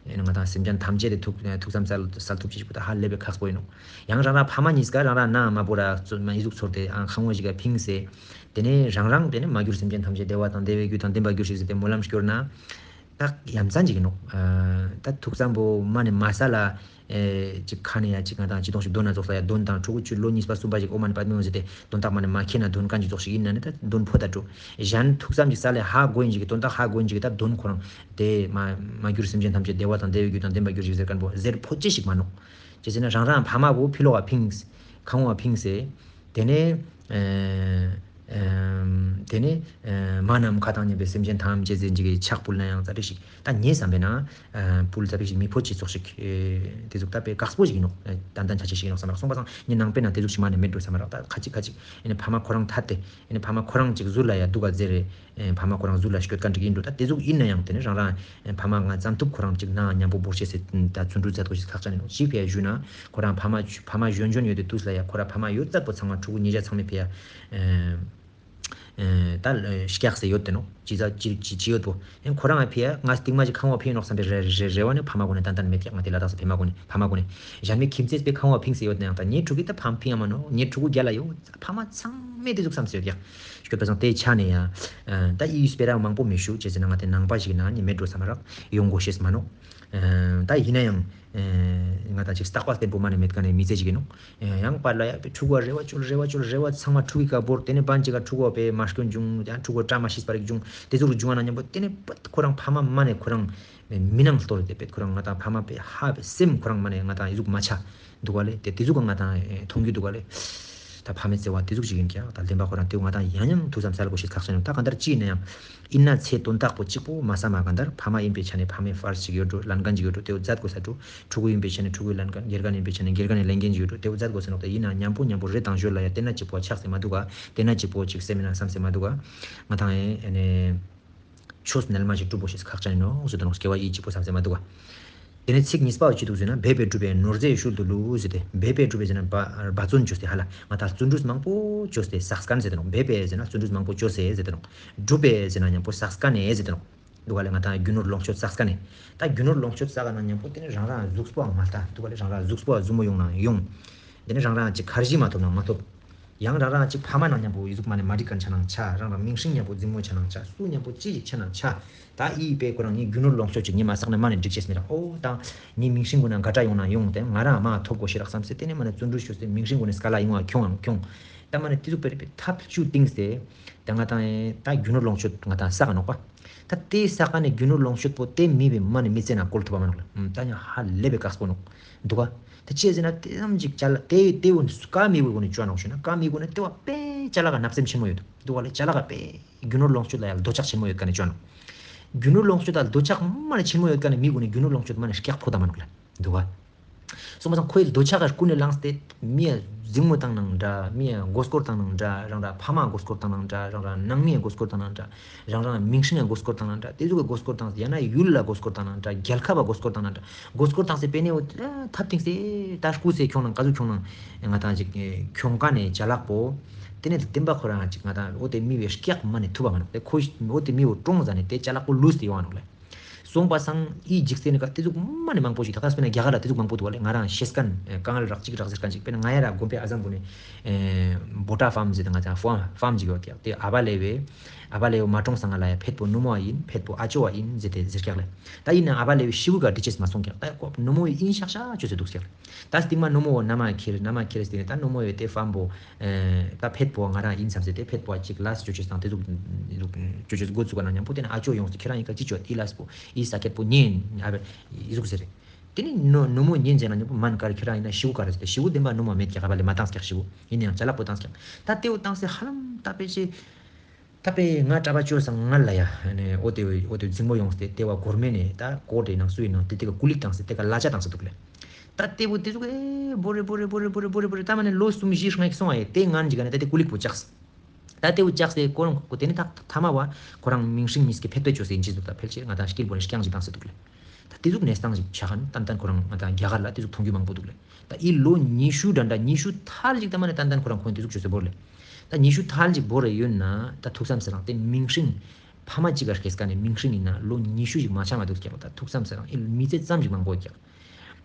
ང་དང་སེམས་ཅན་ཐམས་ཅད་དེ་ཐུགས་ཐུགས་བསམ་སལ་སལ་ཐུབ་ཅིག་པོ་ད་ཧ་ལས་པའི་དཀགས་པོ་ཡིན་ནོ། ཡང་རང་རང་ཕ་མ་གཉིས་ཀ་རང་རང་ནང་མ་པོ་ར་ཙོ་མ་ཨི་ཟུག་ཚོར་ཏེ་ཨང་ཁང་བ་ཞིག་ག་ཕིང་སེ། དེ་ནས་རང་རང་དེ་ནས་མ་གྱུར་སེམས་ཅན་ཐམས་ཅད་བདེ་བ་དང་བདེ་བའི་རྒྱུ་དང་ལྡན་པར་གྱུར་ཞིག་ཟེར་ཏེ་སྨོན་ལམ་སྐྱོར་ན། ད་ཡ་མཚན་ཅིག་ཡིན་ནོ། ད་ཐུགས་བསམ་པོ་མ་ནས་མ་ས་ལ། ཅིག་ཁ་ནས་ཡ་ཅིག་ང་དང་ཅི་གཏོང་ཞིག་འདོན་ན་ཙོགས་ལ་ཡ་འདོན་དང་ཕྲུ་གུ་ཆུ་ལོ་གཉིས་པ་གསུམ་པ་ཞིག་ཨོ་མ་ནི་པད་མི་འོང་ཟེར་ཏེ་དོན་དག་མ་ནས་མ་ཁྱེར་ན་འདོན་མཁན་ཅིག་ཙོགས་ཤིག་ཡིན་ན་ནི་ད་འདོན་ཕོད་ད་འགྲོ། གཞན་ཐུགས་བསམ་ཅིག་ས་ལས་ཧ་གོ་ཡིན་ཅིག་གི་དོན་དག་ཧ་གོ་ཡིན་ཅིག་གི་ད་འདོན་ཁོ་རང་དེ་མ་མ་གྱུར་སེམས་ཅན་ཐམས་ཅད་བདེ་བ་དང་བདེ་བའི་རྒྱུ་དང་ལྡན་པར་གྱུར་ཞིག་ཟེར་མཁན་པོ་ཟེར་ཕོད་ཅེས་ཤིག་མ་ནོ། ཅི་ཟེར་ན་རང་རང་ཕ་མ་བོ་ཕི་ལོག་ག་ཕིངས། ཁང་བ་ཕིངས་སེ། དེ་ནས་ཨེ་ཨེམ་དེ་ནས་ཨེ་མ་ནམ་མཁའ་དང་མཉམ་པའི་སེམས་ཅན་ཐམས་ཅད་ཟེར་འཇིག་གི་ཕྱག་ཕུལ་ན་ཡང་ཙ་རེ་ཞིག་ད་ངས་བསམ་པས་ན་ཨེ་ཕུལ་ཙ་རེ་ཞིག་མི་ཕོད་ཅི་ཙོགས་ཤིག་ཨེ་དེ་ཟུག་ད་པའི་དཀགས་པོ་ཞིག་ཡིན་ནོག་ཨེ་ཏན་ཏན་ཆ་ཆེ་ཞིག་ཡིན་ནོག་བསམ་རག་སོང་པ་སང་ངས་ནང་པའི་ནང་དེ་ཟུག་ཞིག་མ་ནས་མེད་འགྲོ་བསམ་རག་ད་ཁ་ཅིག་ཁ་ཅིག་ཨེ་ནས་ཕ་མ་ཁོ་རང་ཐད་དེ་ཨེ་ནས་ཕ་མ་ཁོ་རང་ཅིག་ཟུར་ལ་ཡ་འདུག་ག་ཟེར་རེ། ཨེ་ཕ་མ་ཁོ་རང་ཟུར་ལ་སྐྱོད་མཁན་ཅིག་ཡིན་འགྲོ། ད་དེ་ཟུག་ཡིན་ན་ཡང་དེ་ནས་རང་རང་ཨེ་ཕ་མ་ང་ཙམ་ཐུབ་ཁོ་རང་ཅིག་ན་མཉམ་པོ་འབོར་ཆེ་སེ་ད་བརྩོན་འགྲུས་མཛད་དགོས་ཞེས་ཁག་ཅན་ཡིན་ནོག་ཅིའི་ཕི་ཡ་ཞུ་ན་ཁོ་རང་ཕ་མ་ཕ་མ་གཞོན་གཞོན་ཡོད་དེ་དུས་ལ་ཡ་ཁོ་རང་ཕ་མ་ཡོད་ཚད་པོ་ཚང་མ་ཕྲུ་གུ་ཉེ་ཆ་ཚང་མའི་ཕི་ཡ་ཨེ་ཨེ་ད་སྐྱག་སེ་ཡོད་དེ་ནོག་ཅི་ཟ་ཅི་ཅི་ཅི་ཡོད་པོ་ཨེ་ཁོ་རང་ཨེ་ཕི་ཡ་ང་སྟིང་མ་ཅིག་ཁང་བ་ཕིང་ནོག་བསམ་པའི་རེ་རེ་རེ་བ་ནི་ཕ་མ་གོ་ནས་ཏན་ཏན་མེད་ཀྱག་ང་དེ་ལ་དྭགས་སུ་ཕེ་མ་གོ་ནས་ཕ་མ་གོ་ནས་གཞན་མའི་ཁྱིམ་མཚེས་པའི་ཁང་བ་ཕིང་སེ་ཡོད་ན་ཡང་ད་ངའི་ཕྲུ་གུ་ད་ཕ་མ་ཕིང་ཡ་མ་ནོག་ངའི་ཕྲུ་གུ་རྒྱ་ལ་ཡོད་ཕ་མ་ཚང་མས་དེ་ཟུག་བསམ་སེ་ཡོད་ཀྱག་སྐྱོད་པ་སང་དེ་ཆ་ནས་ཡང་། ད་ཨི་ཡུལ་སྤེ་ར་མང་པོ་མི་ཞུ་བྱས་ཟེར་ན་ང་དེ་ནང་པ་ཞིག་ན་ནི་མེད་འགྲོ་བསམ་རག་ཡོང་དགོས་ཤེས་མ་ནོག་ད་ཡིན་ན་ཡང་། ང་དང་ཅིག་རྟག་པ་བརྟན་པོ་མ་ནས་མེད་ཀ་ནས་མི་ཚེ་ཞིག་ཡིན་ནོག་ཡང་པར་ལ་ཡ་ཕྲུ་གུ་རེ་བ་བཅོལ་རེ་བ་བཅོལ་རེ་བ་ཚང་མ་ཕྲུ་གུའི་ཀ་བོར་དེ་ནས་བན་ཅིག་ག་ཕྲུ་གུ་བས་མ་སྐྱོན་བྱུང་ཡང་ཕྲུ་གུ་བཀྲ་མ་ཤིས་པ་རིག་བྱུང་དེ་ཟུག་རུ་བྱུང་བ་ན་མཉམ་པོ་དེ་ནས་པད་ཁོ་རང་ཕ་མ་མ་ནས་ཁོ་རང་མི་ནང་གཏོར་དེ་པད་ཁོ་རང་ང་དང་ཕ་མ་པས་ཧ་པས་སེམས་ཁོ་རང་མ་ནས་ང་དང་ཨི་ཟུག་མ་ཆ་འདུག་ག་ལེ་དེ་དེ་ཟུག་ག་ང་དང་མཐོང་རྒྱུ་འདུག་ག་ལེ། ད་ཕ་མའི་བརྩེ་བ་དེ་ཟུག་ཅིག་ཡིན་ཀྱང་ད་བདེན་པ་ཁོ་རང་དེ་ང་དང་ཡང་ཡང་ཐུགས་བསམ་གསལ་དགོས་ཤེས་ཁག་ཆེན་ཡོད། ད་གང་ལྟར་ཅི་ཡིན་ན་ཡང་ཡིན་ན་ཚེ་དོན་དག་པོ་གཅིག་པོ་མ་བསམ་མ་གང་ལྟར་ཕ་མ་ཡིན་པའི་ཆ་ནས་ཕ་མའི་ཕར་ཅིག་ཡོད་འགྲོ་ལན་ཀན་ཅིག་ཡོད་འགྲོ་དེ་བོ་མཛད་དགོས་ས་འགྲོ། ཕྲུ་གུ་ཡིན་པའི་ཆ་ནས་ཕྲུ་གུའི་ལན་ཀན་དགེ་རྒན་ཡིན་པའི་ཆ་ནས་དགེ་རྒན་ནས་ལན་ཀན་ཅིག་ཡོད་འགྲོ་དེ་བོ་མཛད་དགོས་ས་ནོག་ད་ཡིན་ན་མཉམ་པོ་མཉམ་པོ་རེ་དང་ཞོལ་ལ་ཡ་དེ་ན་གཅིག་པོ་ཆགས་སེ་མ་འདུག་ག་དེ་ན་གཅིག་པོ་ཅིག་སེམས་ན་བསམ་སེ་མ་འདུག་ག་ང་དང་ཨེ་ནས། ཆོས་རྣལ་མ་ཞིག་སྒྲུབ་པོ་ཞེས་ཁག་ཅན་ནོ་ཟེར་དུ་ནོ་སྐྱེ་བ་ཡིད་གཅིག་པོ་བསམ་སེ་མ་འདུག་ག་དེ་ནས་ཚིག་གཉིས་པ་ཅི་འདུག་ཟེར་ན་འབད་པས་བསྒྲུབས་པའི་ནོར་རྫས་ཤུལ་དུ་བླུགས་ཟེར་ཏེ་འབད་པས་བསྒྲུབས་པའི་ཟེར་ན་འབད་བརྩོན་བཅོས་ཏེ་ཧ་ལ་ང་དང་བརྩོན་འགྲུས་མང་པོ་བཅོས་ཏེ་བསགས་མཁན་ཟེར་དུ་ནོ་འབད་པས་ཟེར་ན་བརྩོན་འགྲུས་མང་པོ་བཅོས་ཏེ་ཟེར་དུ་ནོ་བསྒྲུབས་པས་ཟེར་ན་མཉམ་པོ་བསགས་མཁན་ནས་ཟེར་དུ་ནོ་འདུག་ག་ལས་ང་དང་རྒྱུ་ནོར་ལོངས་སྤྱོད་བསགས་མཁན་ནས་ད་རྒྱུ་ནོར་ལོངས་སྤྱོད་བསགས་ན་མཉམ་པོ་དེ་ནི་རང་རང་གཟུགས་པོ་མ་ལྟ་འདུག་ག་ལས་རང་རང་གཟུགས་པོ་ཟུ་མོ་ཡོང་ན་ཡོང་། དེ་ནས་རང་རང་ཅིག་ཁར་གཞི་མ་ཐོབ་ན་མ་ཐོབ། ཡང་རང་རང་ཅིག་ཕ་མ་ནང་མཉམ་པོ་ཡི་གཟུགས་མ་ནས་མ་འགྲིག་མཁན་ཆ་ནང་ཆ་རང་རང་མིང་སྲིང་མཉམ་པོ་འཛིང་མོ་ཆ་ནང་ཆ་སུ་མཉམ་པོ་ཅི་ཞིག་ཆ་ནང་ཆ། ད་ཨི་པའི་ཁོ་རང་ངའི་རྒྱུ་ནོར་ལོངས་སྤྱོད་ཅིག་ངས་མ་བསགས་ན་མ་ནས་འགྲིག་ཆེས་མི་རག་ཨོ་ད་ངའི་མིང་སྲིང་གུན་ན་དགའ་དྲག་ཡོང་ན་ཡོང་དེ་ང་རང་མ་ཐོབ་དགོས་ཤེས་རག་བསམ་སེ་དེ་ནས་མ་ནས་བརྩོན་འགྲུས་ཤོར་སེ་མིང་སྲིང་གུན་ནས་སྐ་ལ་ཡོང་བ་ཁྱོང་ཡང་ཁྱོང་། ད་མ་ནས་དེ་ཚོ་པེ་རེ་པེ་ཐབས་བཅུ་བཏིང་སེ་ད་ང་དང་ད་རྒྱུ་ནོར་ལོངས་སྤྱོད་ང་དང་བསགས་ནོག་པ། ད་དེ་བསགས་ནས་རྒྱུ་ནོར་ལོངས་སྤྱོད་པོ་དེ་མི་བའི་མ་ནས་མི་ཚེ་ན་བཀོལ་ཐུབ་པ་མ་ནོག་ལ། ད་ཡང་ཧ་ལས་པའི་དཀགས་པོ་ནོག་འདུག་ག་ད་ཅི་ཟེར་ན་དེ་ཙམ་ཅིག་ཅ་ལག་དེ་དེ་བོ་ཀ་མི་བོའི་སྒོ་ནས་བཅོ་ནོག་ཞུ་ན་ཀ་མི་སྒོ་ནས་དེ་བ་པེ་ཅ་ལག་ག་བརྣབ་སེམས་ཆེན་མོ་ཡོད་འདུག་ག་ལས་ཅ་ལག་ག་པེ་རྒྱུ་ནོར་ལོངས་སྤྱོད་ལ་ཡང་འདོད་ཆགས་ཆེན་མོ་ཡོད་ག་ནས་བཅོ་ནོག་རྒྱུ་ནོར་ལོངས་སྤྱོད་ལ་ཡང་འདོད་ཆགས་མ་ནས་ཆེན་མོ་ཡོད་ག་ནས་མི་སྒོ་ནས་རྒྱུ་ནོར་ལོངས་སྤྱོད་མ་ནས་སྐྱག་ཕོ་ད་མ་ནོག་ལ་འདུག་ག་སོང་པ་སང་ཁོའི་འདོད་ཆགས་ཀ་ཀུན་ནས་བསླངས་ཏེ་མི་ཡ་འཛིང་མོ་བཏང་ནང་འདྲ་མི་ཡ་མགོ་སྐོར་བཏང་ནང་འདྲ་རང་ར་ཕ་མ་མགོ་སྐོར་བཏང་ནང་འདྲ་རང་ར་ནང་མི་ཡ་མགོ་སྐོར་བཏང་ནང་འདྲ་རང་ར་མིང་སྲིང་ཡ་མགོ་སྐོར་བཏང་ནང་འདྲ་དེ་ཚོ་གི་མགོ་སྐོར་བཏང་ཡ་ན་ཡུལ་ལ་མགོ་སྐོར་བཏང་ནང་འདྲ་རྒྱལ་ཁབ་ལ་མགོ་སྐོར་བཏང་ནང་འདྲ་མགོ་སྐོར་བཏང་སེ་པེ་ནེ་འོ་ཐབ་ཐིང་སེ་ད་སྐུ་སེ་ཁྱོང་ནང་ཀ་ཟུ་ཁྱོང་ནང་ང་དང་ཅིག་ཁྱོང་ཀ་ནས་ཅ་ལག་པོ་དེ་ནས་བསྟན་པ་ཁོ་རང་ཅིག་ང་དང་འོ་དེ་མི་བའི་སྐྱག་མ་ནས་ཐུབ་པ་མ་ནོག་དེ་ཁོ་འོ་དེ་མི་བོ་ཀྲོང་ཟ་ནས་དེ་ཅ་ལག་པོ་ལུས་ཏེ་ཡོང་བ་ནོག་ལེ། སོང་པ་སང་ཨི་འཇིག་རྟེན་ནི་ཀ་དེ་ཟུག་མ་ནི་མང་པོ་ཞིག་ད་ལྟ་དཔེར་ན་རྒྱ་གར་ལ་དེ་ཟུག་མང་པོ་འདུག་བ་ལེ། ང་རང་ཤེས་མཁན་ཨེ་དཀའ་ངལ་རག་ཅིག་རག་ཟེར་མཁན་ཅིག་དཔེར་ན་ང་ཡ་ར་དགོན་པའི་ཨ་ཟམ་བུ་ནས་ཨེ་བོ་ཊ་ཕཱམ་ཟེར་ཏེ་ང་ཚང་ཕཱམ་ཕཱམ་ཅིག་ཡོད་ཀྱག་དེ་ཨ་བ་ལེ་བའི་ཨ་བ་ལེ་བའི་མ་གྲོངས་སང་ང་ལ་ཡ་ཕེད་པོ་ནུ་མོ་བ་ཡིན་ཕེད་པོ་ཨ་ཅོ་བ་ཡིན་ཟེར་ཏེ་ཟེར་ཀྱག་ལེ། ད་ཡིན་ན་ཨ་བ་ལེ་བའི་ཤི་བོ་ག་འདྲི་ཅེས་མ་སོང་ཀྱག་ད་ཀོ་ནུ་མོ་བའི་ཨིན་ཤག་ཤག་ཅོས་ཟེར་འདུག་ཀྱག་ལེ། ད་སྟིང་མ་ནུ་མོ་བ་ན་མ་ཁྱེར་ན་མ་ཁྱེར་ཟེར་ཏེ་ད་ནུ་མོ་བའི་དེ་ཕཱམ་པོ། ད་ཕེད་པོ་ང་རང་ཡིན་བསམ་སེ་དེ་ཕེད་པོ་གཅིག་ལ་སྤྱོད་ཆོས་དང་དེ་ཟུག་སྤྱོད་ཆོས་འགོ་བཙུགས་པ་ན་མཉམ་པོ་དེ་ནས་ཨ་ཅོ་ཡོངས་སུ་ཁྱེད་རང་ཡིན་ཀ་ཅི་ཅོ་དེ་ལ་སྤོ་ཨི་ས་ཁེད་པོ་ཉན་ཨ་བེ་ཨི་ཟུག་ཟེར་རེད། དེ་ནས་ནུ་ནུ་མོ་ཉན་ཟེར་ན་མཉམ་པོ་མན་གར་ཁྱེད་རང་ཡིན་ན་ཤི་བོ་ག་རེ་ཟེར་ཏེ་ཤི་བོ་བདེན་པ་ནུ་མོ་མེད་ཀྱག་ག་བ་ལས་མ་བཏང་ཀྱག་ཤི་བོ་ཡིན་ན་ཡང་ཅ་ལག་པོ་བཏང་ཀྱག་ད་དེ་བོ་བཏང་སེ་ཧ་ལམ་ད་པེ་ཅི། ད་པེ་ང་གྲྭ་པ་ཅོ་སང་ང་ལ་ཡ་ཨོ་དེ་ཨོ་དེ་འཛིང་མོ་ཡོངས་ཏེ་དེ་བ་གོར་མེ་ནས་ད་ཀོ་ཏེ་ནང་སུའི་ནང་དེ་དེ་ག་ཀུ་ལིག་བཏང་སེ་དེ་ག་ལ་ཆ་བཏང་སེ་འདུག་ལེ། ད་དེ་བོ་དེ་ཟུག་ཨེ་བོ་རེ་བོ་རེ་བོ་རེ་བོ་རེ་བོ་རེ་བོ་རེ་ད་མ་ནས་ལོ་གསུམ་བཞི་ལྔ་ཞིག་སོང་བ་ཡེ་དེ་ངན་ཅིག་ག་ནས་ད་དེ་ཀུ་ལིག་པོ་བཅགས། ད་དེ་བོ་བཅགས་སེ་ཀོ་རང་ཁོ་དེ་ནས་ད་ཐ་མ་བ་ཁོ་རང་མིང་སྲིང་གཉིས་ཀྱི་ཕེབས་པའི་ཅོ་སེ་ཡིན་ཅི་འདུག་ད་ཕལ་ཆེར་ང་ད་དཀྱིལ་པོ་ནས་རྐྱང་ཅིག་བཏང་སེ་འདུག་ལེ། ད་དེ་ཟུག་གནས་སྟངས་ཅིག་ཆགས་ཁན་ཏན་ཏན་ཁོ་རང་ང་ད་རྒྱ་གར་ལ་དེ་ཟུག་མཐོང་རྒྱུ་མང་པོ་འདུག་ལེ། ད་ཨི་ལོ་ཉི་ཤུ་འདྲ་འདྲ་ཉི་ཤུ་ཐལ་ཅིག་ད་མ་ནས་ཏན་ཏན་ཁོ་རང་ཁོང་དེ་ཟུག་ཅོ་སེ་བོར་ལེ། ད་ཉི་ཤུ་ཐལ་ཅིག་བོར་རེ་ཡོད་ན་ད་ཐུགས་བསམ་ཟེར་རང་དེ་མིང་སྲིང་ཕ་མ་གཅིག་ག་སྐྱེས་ཀ་ནས་མིང་སྲིང་ཡིན་ན་ལོ་ཉི་ཤུ་ཞིག་མ་ཆགས་མ་འདུག་ཀྱག་ད་ཐུགས་བསམ་ཟེར་རང་ཨི་མི་ཚེ་ཙམ་ཞིག་མང་པོ་ཀྱག་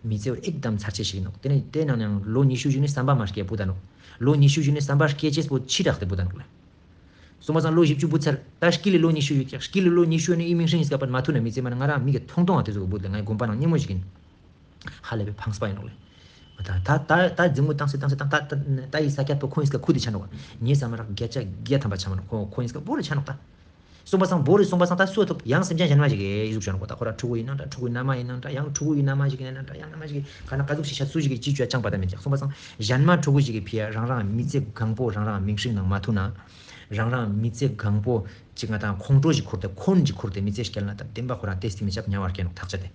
མི་ཚེ་བ་ཨེག་དམ་ཚར་ཆེ་ཞིག་ཡིན་ནོག་དེ་ནང་ནས་ལོ་ཉི་ཤུ་ཞིག་ནས་བསམ་པ་མ་སྐྱེས་བུ་ད་ནོག་ལོ་ཉི་ཤུ་ཞིག་ནས་བསམ་པ་སྐྱེས་ཅེས་པོ་ཕྱི་དྲགས་ཏེ་བུ་ད་ནོག་ལེ། སོང་པ་སང་ལོ་བཞི་བཅུ་བུ་ཚར་ད་དཀྱིལ་ལས་ལོ་ཉི་ཤུ་ཡོད་ཀྱག་དཀྱིལ་ལས་ལོ་ཉི་ཤུ་ནས་ཨི་མིང་སྲིང་ཡིན་སྐབས་པར་མ་ཐུག་ན་མི་ཚེ་མ་ན་ང་རང་མི་གི་མཐོང་མཐོང་བ་དེ་ཚོ་གི་བུ་ལས་ངའི་དགོན་པ་ནང་སྙན་མོ་ཞིག་ཡིན། ཧ་ལས་པའི་ཕངས་པ་ཡིན་ནོག་ལེ། ད་ད་ད་ད་འཛིང་མོ་བཏང་སེ་བཏང་སེ་བཏང་ད་ད་ད་ཡི་ས་སྐྱ་པོ་ཁོང་ཡིན་སྐབས་ཁུ་དེ་ཆ་ནོག་བ། ངའི་ས་མ་རག་བརྒྱ་ཆ་བརྒྱ་ཐམ་པ་ཆ་མ་ནོག་ཁོ་ཁོ་ཡིན་སྐབས་བོ་རེ་ཆ་ནོག་ད། གསུངས་པ་སང་བོ་རེ་གསུངས་པ་སང་ད་སུ་ཐུབ་ཡང་སེམས་ཅན་གཞན་མ་ཞིག་གི་ཨི་ཟུག་བྱོན་གོ། ད་ཁོ་ར་ཕྲུ་གུ་ཡིན་ན་འདྲ། ཕྲུ་གུ་ཡིན་ན་མ་ཡིན་ན་འདྲ། ཡང་ཕྲུ་གུ་ཡིན་ན་མ་ཞིག་ཡིན་ན་འདྲ། ཡང་ན་མ་ཞིག་གི་ཁ་ན་ཀ་ཟུག་ཞིག་ཤ་སུ་ཞིག་གི་ཅི་བྱ་ཅང་པ་ད་མེད་ཀྱང་། གསུངས་པ་སང་གཞན་མ་ཕྲུ་གུ་ཞིག་གི་ཕི་ཡ་རང་རང་མི་ཚེ་གང་པོ་རང་རང་མིང་སྲིང་ནང་མ་ཐུག་ན། རང་རང་མི་ཚེ་གང་པོ་ཅིག་ང་དང་ཁོང་ཁྲོ་ཞིག་ཁུར་ཏེ་འཁོན་ཞིག་ཁུར་ཏེ་མི་ཚེ་སྐྱེལ་ན་ད་བདེན་པ་ཁོ་རང་ཏེ་སྟི་མི་ཆབ་ཉ་བར་སྐྱེ་ནོ་ཐག་ཆད་དེ།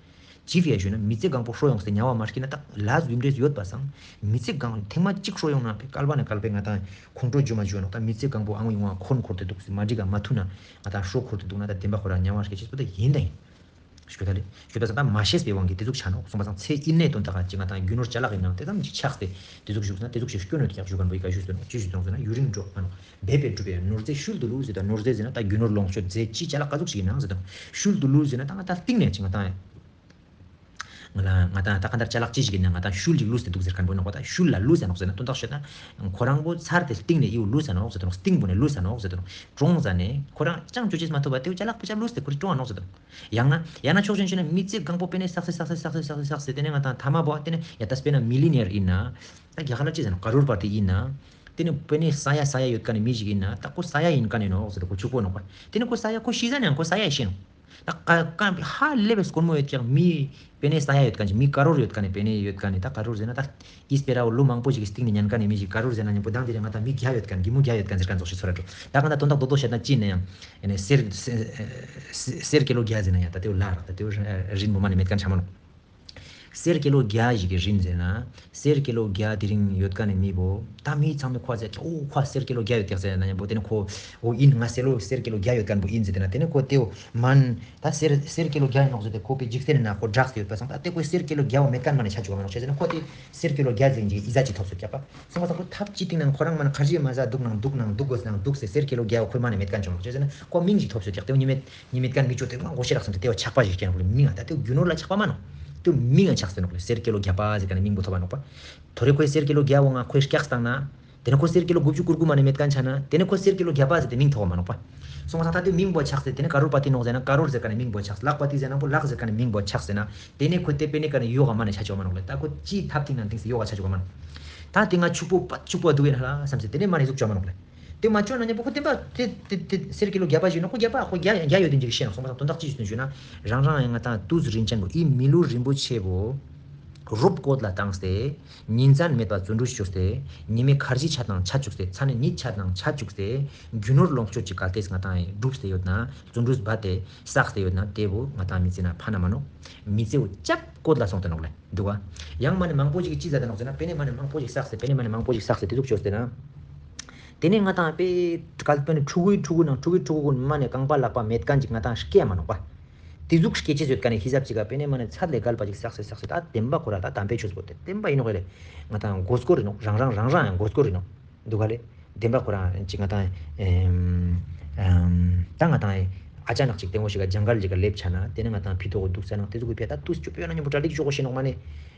ཅི་ཕི་ཡ་ཞུས་ན་མི་ཚེ་གང་པོ་ཧྲོ་ཡོང་སྟེ་ཉ་བ་མ་སྐྱེ་ན་ད་ལ་ཟུམ་འདྲེས་ཡོད་པ་སང་། མི་ཚེ་གང་ཐེངས་མ་གཅིག་ཧྲོ་ཡོང་ན་ཕི་བསྐལ་པ་ནས་བསྐལ་པའི་ང་དང་ཁོང་ཁྲོ་རྒྱུ་མ་རྒྱུ་ནོ། ད་མི་ཚེ་གང་པོ་ཨང་ཡོང་བ་འཁོན་ཁུར་ཏེ་འདུག་སི་མ་འགྲིག་ག་མ་ཐུག་ན་ང་དང་ཧྲོ་ཁུར་ཏེ་འདུག་ན་ད་བདེན་པ་ཁོ་རང་ཉ་བ་སྐྱེ་ཆེས་པོ་ད་ཡིན་ད་ཡིན། ཞུ་ད་ལེ། ཞུ་ད་ས་ད་མ་ཤེས་པའི་དབང་གིས་དེ་ཟུག་ཆ་ནོ། གསུངས་པ་སང་ཚེ་ཨིན་ནས་དོན་དག་ཅིག་ང་དང་རྒྱུ་ནོར་ཅ་ལག་ཡིན་ནང་དེ་ཙམ་ཅིག་ཆགས་ཏེ་དེ་ཟུག་བཞུགས་ན་དེ་ཟུག་ཞིག་སྐྱོན་ནོ་དེ་ཀྱག་ཞུ་ག་འབུ་ཡི་ཀ་ཞུ་ཟེར་ནོ་ཅི་ཞུ་དང་ཟེར་ན་ཡུན་རིང་འགྲོ་མ་ནོ། འབད་པས་བསྒྲུབས་པའི་ནོར་རྫས་ཤུལ་དུ་ལུས་ཟེར་ད་ནོར་རྫས་ཟེར་ན་ད་རྒྱུ་ནོར་ལོངས་སྤྱོད་རྫས་ཅི་ཅ་ལག་ཀ་ཟུག་ཞིག་ཡིན་ནང་ཟེར་དང་ཤུལ་དུ་ལུས་ཟེར་ན་ད་ང་ད་སྟེང་ནས་ཅིག་ང་དང་ང་ལ་ང་དང་ད་ག་འདར་ཅ་ལག་ཅི་ཞིག་ཡིན་ན་ང་དང་ཤུལ་ཅིག་ལུས་ཏེ་འདུག་ཟེར་མཁན་པོ་ནོ་གོ། ད་ཤུལ་ལ་ལུས་ཟེར་ནོག་ཟེར་ན་དོན་དག་ཤོད་ན་ཁོ་རང་པོ་ཚར་ཏེ་སྟེང་ནས་ཡིའུ་ལུས་ཟེར་ནོག་ཟེར་དང་སྟེང་པོ་ནས་ལུས་ཟེར་ནོག་ཟེར་དང་གྲོང་ཟ་ནས་ཁོ་རང་ཅང་ཅོ་ཅེས་མ་ཐུབ་པ་དེའུ་ཅ་ལག་པོ་ཅ་ལུས་ཏེ་ཁོ་རི་གྲོང་ཨ་ནོག་ཟེར་དང་། ཡང་ན་ཡང་ན་ཕྱོགས་ཞེན་ཤོད་ན་མི་ཚེ་གང་པོ་པེ་ནས་བསགས་སེ་བསགས་སེ་བསགས་སེ་བསགས་སེ་བསགས་སེ་དེ་ནས་ང་དང་ཐ་མ་པོ་དེ་ནས་ཡ་ད་སྤེར་ན་མི་ལི་ནེར་ཡིན་ན་ད་རྒྱ་གར་ལ་ཅི་ཟེར་ནོག་ཀ་རོར་པ་ཏི་ཡིན་ན་དེ་ནས་པེ་ནས་ས་ཡ་ས་ཡ་ཡོད་མཁན་ནི་མི་ཞིག་ཡིན་ན་ད་ཁོ་ས་ཡ་ཡིན་མཁན་ནི་ནོག་ཟེར་དང་ཁོ་ཕྱུག་པོ་ནོག་པ། དེ་ནས་ཁོ་ས་ཡ་ཁོ་ཤི་ཟ་ནས་ཁོ་ས་ཡ་ཤི་ནོག་ད་ཀ་ཀ་ཧ་ལས་པའི་སྐོར་མོ་ཡོད་ཀྱང་མི་པེ་ནེ་ས་ཡ་ཡོད་མཁན་ཅིག་མི་ཀ་རོར་ཡོད་མཁན་ནི་པེ་ནེ་ཡོད་མཁན་ནི་ད་ཀ་རོར་ཟེར་ན་ད་ཨིས་པེ་ར་བོ་ལོ་མང་པོ་ཞིག་གི་སྟེང་ནས་ཉན་མཁན་ནི་མི་ཞིག་ཀ་རོར་ཟེར་ན་མཉམ་པོ་དང་དེ་རིང་ང་ད་མི་བརྒྱ་ཡོད་མཁན་གི་མོ་བརྒྱ་ཡོད་མཁན་ཟེར་མཁན་ཚོགས་ཤིག་ཚོར་ར་འགྲོ། ད་ག་ད་དོན་དག་རྡོག་རྡོག་བཤད་ན་ཅི་ནས་ཡང་ཨེ་ནས་གསེར་གསེར་གསེར་ཀི་ལོ་བརྒྱ་ཟེར་ན་ཡང་ད་དེའུ་ལ་ར་ད་དེའུ་རིན་མོ་མ་ནས་མེད་མཁན་ཆ་མ་ནོ། གསེར་ཀི་ལོ་བརྒྱ་ཞིག་གི་རིན་ཟེར་ན། གསེར་ཀི་ལོ་བརྒྱ་དེ་རིང་ཡོད་མཁན་ནི་མི་བོ། ད་མི་ཚང་མས་ཁོ་ཟེར་ཀྱང་ཨོ་ཁོ་གསེར་ཀི་ལོ་བརྒྱ་ཡོད་ཀྱག་ཟེར་ན་ཡང་པོ་དེ་ནི་ཁོ་ཨོ་ཡིན་ང་གསེར་ལོ་གསེར་ཀི་ལོ་བརྒྱ་ཡོད་མཁན་པོ་ཡིན་ཟེར་དེ་ན་དེ་ནི་ཁོ་དེའོ་མན། ད་གསེར་གསེར་ཀི་ལོ་བརྒྱ་ཡིན་ནོག་ཟེར་ཏེ་ཁོ་པའི་འཇིག་རྟེན་ན་ཁོ་བསྒྲགས་ཏེ་ཡོད་པ་སང་ད་དེ་ཁོ་གསེར་ཀི་ལོ་བརྒྱ་བོ་མེད་མཁན་མ་ནས་ཆ་བཅུག་ག་མ་ནོག་བྱས་ཟེར་ན་ཁོ་དེ་གསེར་ཀི་ལོ་བརྒྱ་ཟེར་གྱི་ཨི་ཟ་ཅི་ཐོབ་སོད་ཀྱག་པ། སོང་བ་སང་ཁོ་ཐབས་ཅི་སྟེང་ནང་ཁོ་རང་མ་ནས་ཁར་ཇི་མ་ཟ་འདུག་ནང་འདུག་ནང་འདུག་དགོས་ནང་འདུག་ཟེར་གསེར་ཀི་ལོ་བརྒྱ་བོ་ཁོས་མ་ནས་མེད་མཁན་བྱུང་ནོག་བྱས་ཟེར་ན་ཁོ་མིང་ཅིག་ཐོབ་སོད་ཀྱག་དེ་ཉི་མེད། ཉི་མེད་མཁན་མི་ཆོ་དེ་མང་གོ་ཤེས་རག་སོང་དེ་དེ་བ་ཆགས་པ་ཞིག་ཀྱང་ལོ་མིང་ང་ད་དེ་རྒྱུ་ནོར་ལ་ཆགས་པ་མ་ནོག་དེ་མིང་ང་ཆགས་སོད་ནོག་ལོ་གསེར་ཀི་ལོ་བརྒྱ་པ་ཟེར་ག་ནས་མིང་པོ་ཐོབ་པ་ནོག་པ། དོ་རེ་ཁོས་གསེར་ཀི་ལོ་བརྒྱ་བོ་ང་ཁོས་སྐྱག་བཏང་ན། དེ་ནས་ཁོ་གསེར་ཀི་ལོ་དགུ་བཅུ་གོ་དགུ་མ་ནས་མེད་མཁན་ཆ་ན་དེ་ནས་ཁོ་གསེར་ཀི་ལོ་བརྒྱ་པ་ཟེར་ཏེ་མིང་ཐོགས་མ་ནོག་པ། སོང་ཙང་ད་དེ་མིང་པོ་ཆགས་ཟེར་དེ་ནས་ཀ་རོར་པ་ཏི་ནོག་ཟེར་ན་ཀ་རོར་ཟེར་ག་ནས་མིང་པོ་ཆགས་ལག་པ་ཏི་ཟེར་ན་པོ་ལག་ཟེར་ག་ནས་མིང་པོ་ཆགས་ཟེར་ན་དེ་ནས་ཁོ་དེ་པེ་ནེ་ག་ནས་ཡོ་ག་མ་ནས་ཆ་ཆོག་མ་ནོག་ལེ། ད་ཁོ་ཅི་ཐབས་ཐིང་ནང་ཐིང་སེ་ཡོ་ག་ཆ་ཆོག་མ་ནོག་ད་དེ་ང་ཕྱུག་པོ་པ་ཕྱུག་པོ་འདུག་ཡིན་ཧ་ལ་བསམ་སེ་དེ་ནས་མ་ནས་ཟུག་ཆོག་མ་ནོག་ལེ། དེ་མ་ཆོག་ན་ཉམ་པོ་ཁོ་དེ་འབའ་དེ་དེ་དེ་གསེར་ཀི་ལོ་བརྒྱ་པ་ཞིག་ན་ཁོ་བརྒྱ་པ་བརྒྱ་ཡོད་དེ་འཇིག་ཤེས་ན་སོང་པ་དང་དོན་དག་ཅི་ཞིག་ཏུ་ཞུས་ན་རང་རང་ཡང་ང་དང་དུས་རིན་ཅན་པོ་ཨི་མི་ལུ་རིན་པོ་ཆེ་བོ་རུབ་བཀོད་ལ་བཏང་སྟེ་ཉིན་མཚན་མེད་པ་བརྩོན་འགྲུས་བྱོས་ཏེ་ཉི་མའི་ཁར་ཇི་ཆ་དང་ཆ་བཅུག་སྟེ་ཚ་ནི་ཉིད་ཆ་དང་ཆ་བཅུག་སྟེ་རྒྱུ་ནོར་ལོངས་སྤྱོད་ཀྱི་གལ་ཏེས་ང་དང་སྒྲུབ་སྟེ་ཡོད་ན་བརྩོན་འགྲུས་འབད་དེ་བསགས་ཏེ་ཡོད་ན་དེ་བོ་ང་དང་མི་ཚེ་ན་ཕན་ན་མ་ནོག་མི་ཚེ་བོ་ཅབ་བཀོད་ལ་སོང་སྟེ་ནོག་ལེ། འདུག་ག་ཡང་མ་ནི་མང་པོ་ཞིག་གིས་ཅི་ཟེར་ཏེ་ནོག་ཟེར་ན་པེ་ནེ་མ་ནི་མང་པོ་ཞིག་བསགས་ཏེ་པེ་ནེ་མ་ནི་མང་པོ་ཞིག་བསགས་ཏེ་དེ་ཟུག་བཅོས་ཏེ་ན། དེ་ནས་ང་དང་པེ་གལ་པེ་ནི་ཕྲུ་གུའི་ཕྲུ་གུ་ནང་ཕྲུ་གུའི་ཕྲུ་གུ་མ་ནི་རྐང་པ་ལག་པ་མེད་མཁན་ཅིག་ང་དང་སྐྱེ་མ་ནོག་པ། དེ་ཟུག་སྐྱེ་ཅེས་ཡོད་མཁན་ནི་ཧི་ཟབ་ཅིག་ག་པེ་ནེ་མ་ནི་ཚད་ལས་བརྒལ་བ་ཅིག་བསགས་སེ་བསགས་སེ་ད་བདེན་པ་ཁོ་ར་ད་དམ་པའི་ཆོས་པོ་དེ་བདེན་པ་ཡིན་ནོག་ལེ། ང་དང་མགོ་སྐོར་རེད་ནོག་རང་རང་རང་རང་ཡང་མགོ་སྐོར་རེད་ནོག་འདུག་ག་ལེ། བདེན་པ་ཁོ་རང་ཅིག་ང་དང་ཨེམ་ཨམ་ད་ང་དང་ཨེ་ཨ་ཅག་ནག་ཅིག་ལྟད་མོ་ཞིག་ག་ཇང་གལ་ཞིག་ག་སླེབས་ཆ་ན་དེ་ནས་ང་དང་ཕི་ཏོག་གི་འདུག་ས་ནང་དེ་ཚོ་གི་ཕེ་ད་ཏུས་ཅུ་པེ་ཡོད་ན་ཉིན་པོ་གྲ་སྒྲིག་ཞོག་ཤེས་ནོག་མ་ནི་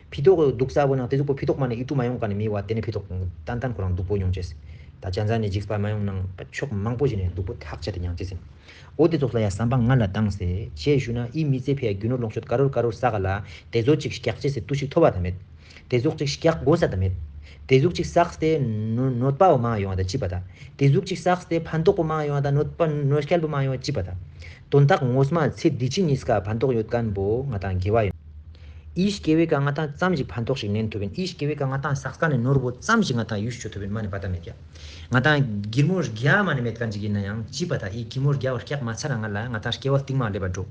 ཕི་ཏོག་གི་འདུག་ས་བོ་ནང་དེ་ཚོ་པོ་ཕི་ཏོག་མ་ནི་ཨི་ཏུ་མ་ཡོང་ག་ནི་མི་བ་དེ་ནས་ཕི་ཏོག་ཏན་ཏན་ཁོ་རང་སྡུག་པོ་མྱོང་ཅེས། ད་ཅན་ཛ་ནི་འཇིགས་པ་མ་ཡོང་ནང་ཕྱོགས་མང་པོ་ཞིག་ནས་སྡུག་པོ་ཐག་ཆད་དེ་མྱོང་ཅེས་ཟིན། འོ་དེ་ཚོགས་ལ་ཡ་བསམ་པ་ང་ལ་བཏང་སེ་ཆེ་ཞུ་ན་ཨི་མི་ཚེ་ཕེ་ཡ་རྒྱུ་ནོར་ལོངས་སྤྱོད་ཀ་རོར་ཀ་རོར་ས་ག་ལ་དེ་ཚོ་ཅིག་སྐྱག་ཅེས་སེ་ཏུ་ཞིག་ཐོབ་བ་ད་མེད། དེ་ཟུག་ཅིག་སྐྱག་དགོས་ས་ད་མེད། དེ་ཟུག་ཅིག་བསགས་ཏེ་ནོ་གནོད་པ་བོ་མང་ཡོང་བ་ད་ཅི་པ་ད། དེ་ཟུག་ཅིག་བསགས་ཏེ་ཕན་ཐོགས་པོ་མང་ཡོང་བ་ད་གནོད་པ་གནོད་སྐྱེལ་པོ་མང་ཡོང་བ་ཅི་པ་ད། དོན་དག་ངོ་མ་ཚེ་འདི་ཕྱི་གཉིས་ཀ་ཕན་ཐོགས་ཡོད་མཁན་པོ་ང་དང་དགེ་བ་ཡིན། ཨི་སྐྱེ་བའི་ཀ་ང་དང་ཙམ་ཞིག་ཕན་ཐོགས་ཤིག་ལེན་ཐུབ་ཡིན། ཨི་སྐྱེ་བའི་ཀ་ང་དང་བསགས་མཁན་ནི་ནོར་བོ་ཙམ་ཞིག་ང་དང་ཡུས་ཆོད་ཐུབ་ཡིན་མ་ནི་པ་ད་མེད་ཀྱང་། ང་དང་སྒྱིར་མོ་བརྒྱ་མ་ནི་མེད་མཁན་ཅིག་ཡིན་ན་ཡང་ཅི་པ་ད་ཨི་སྒྱིར་མོ་བརྒྱ་བ་སྐྱག་མ་ཚར་ན་ང་ལ་ང་དང་སྐྱེ་བ་རྟིང་མ་སླེབས་པ་འགྲོ།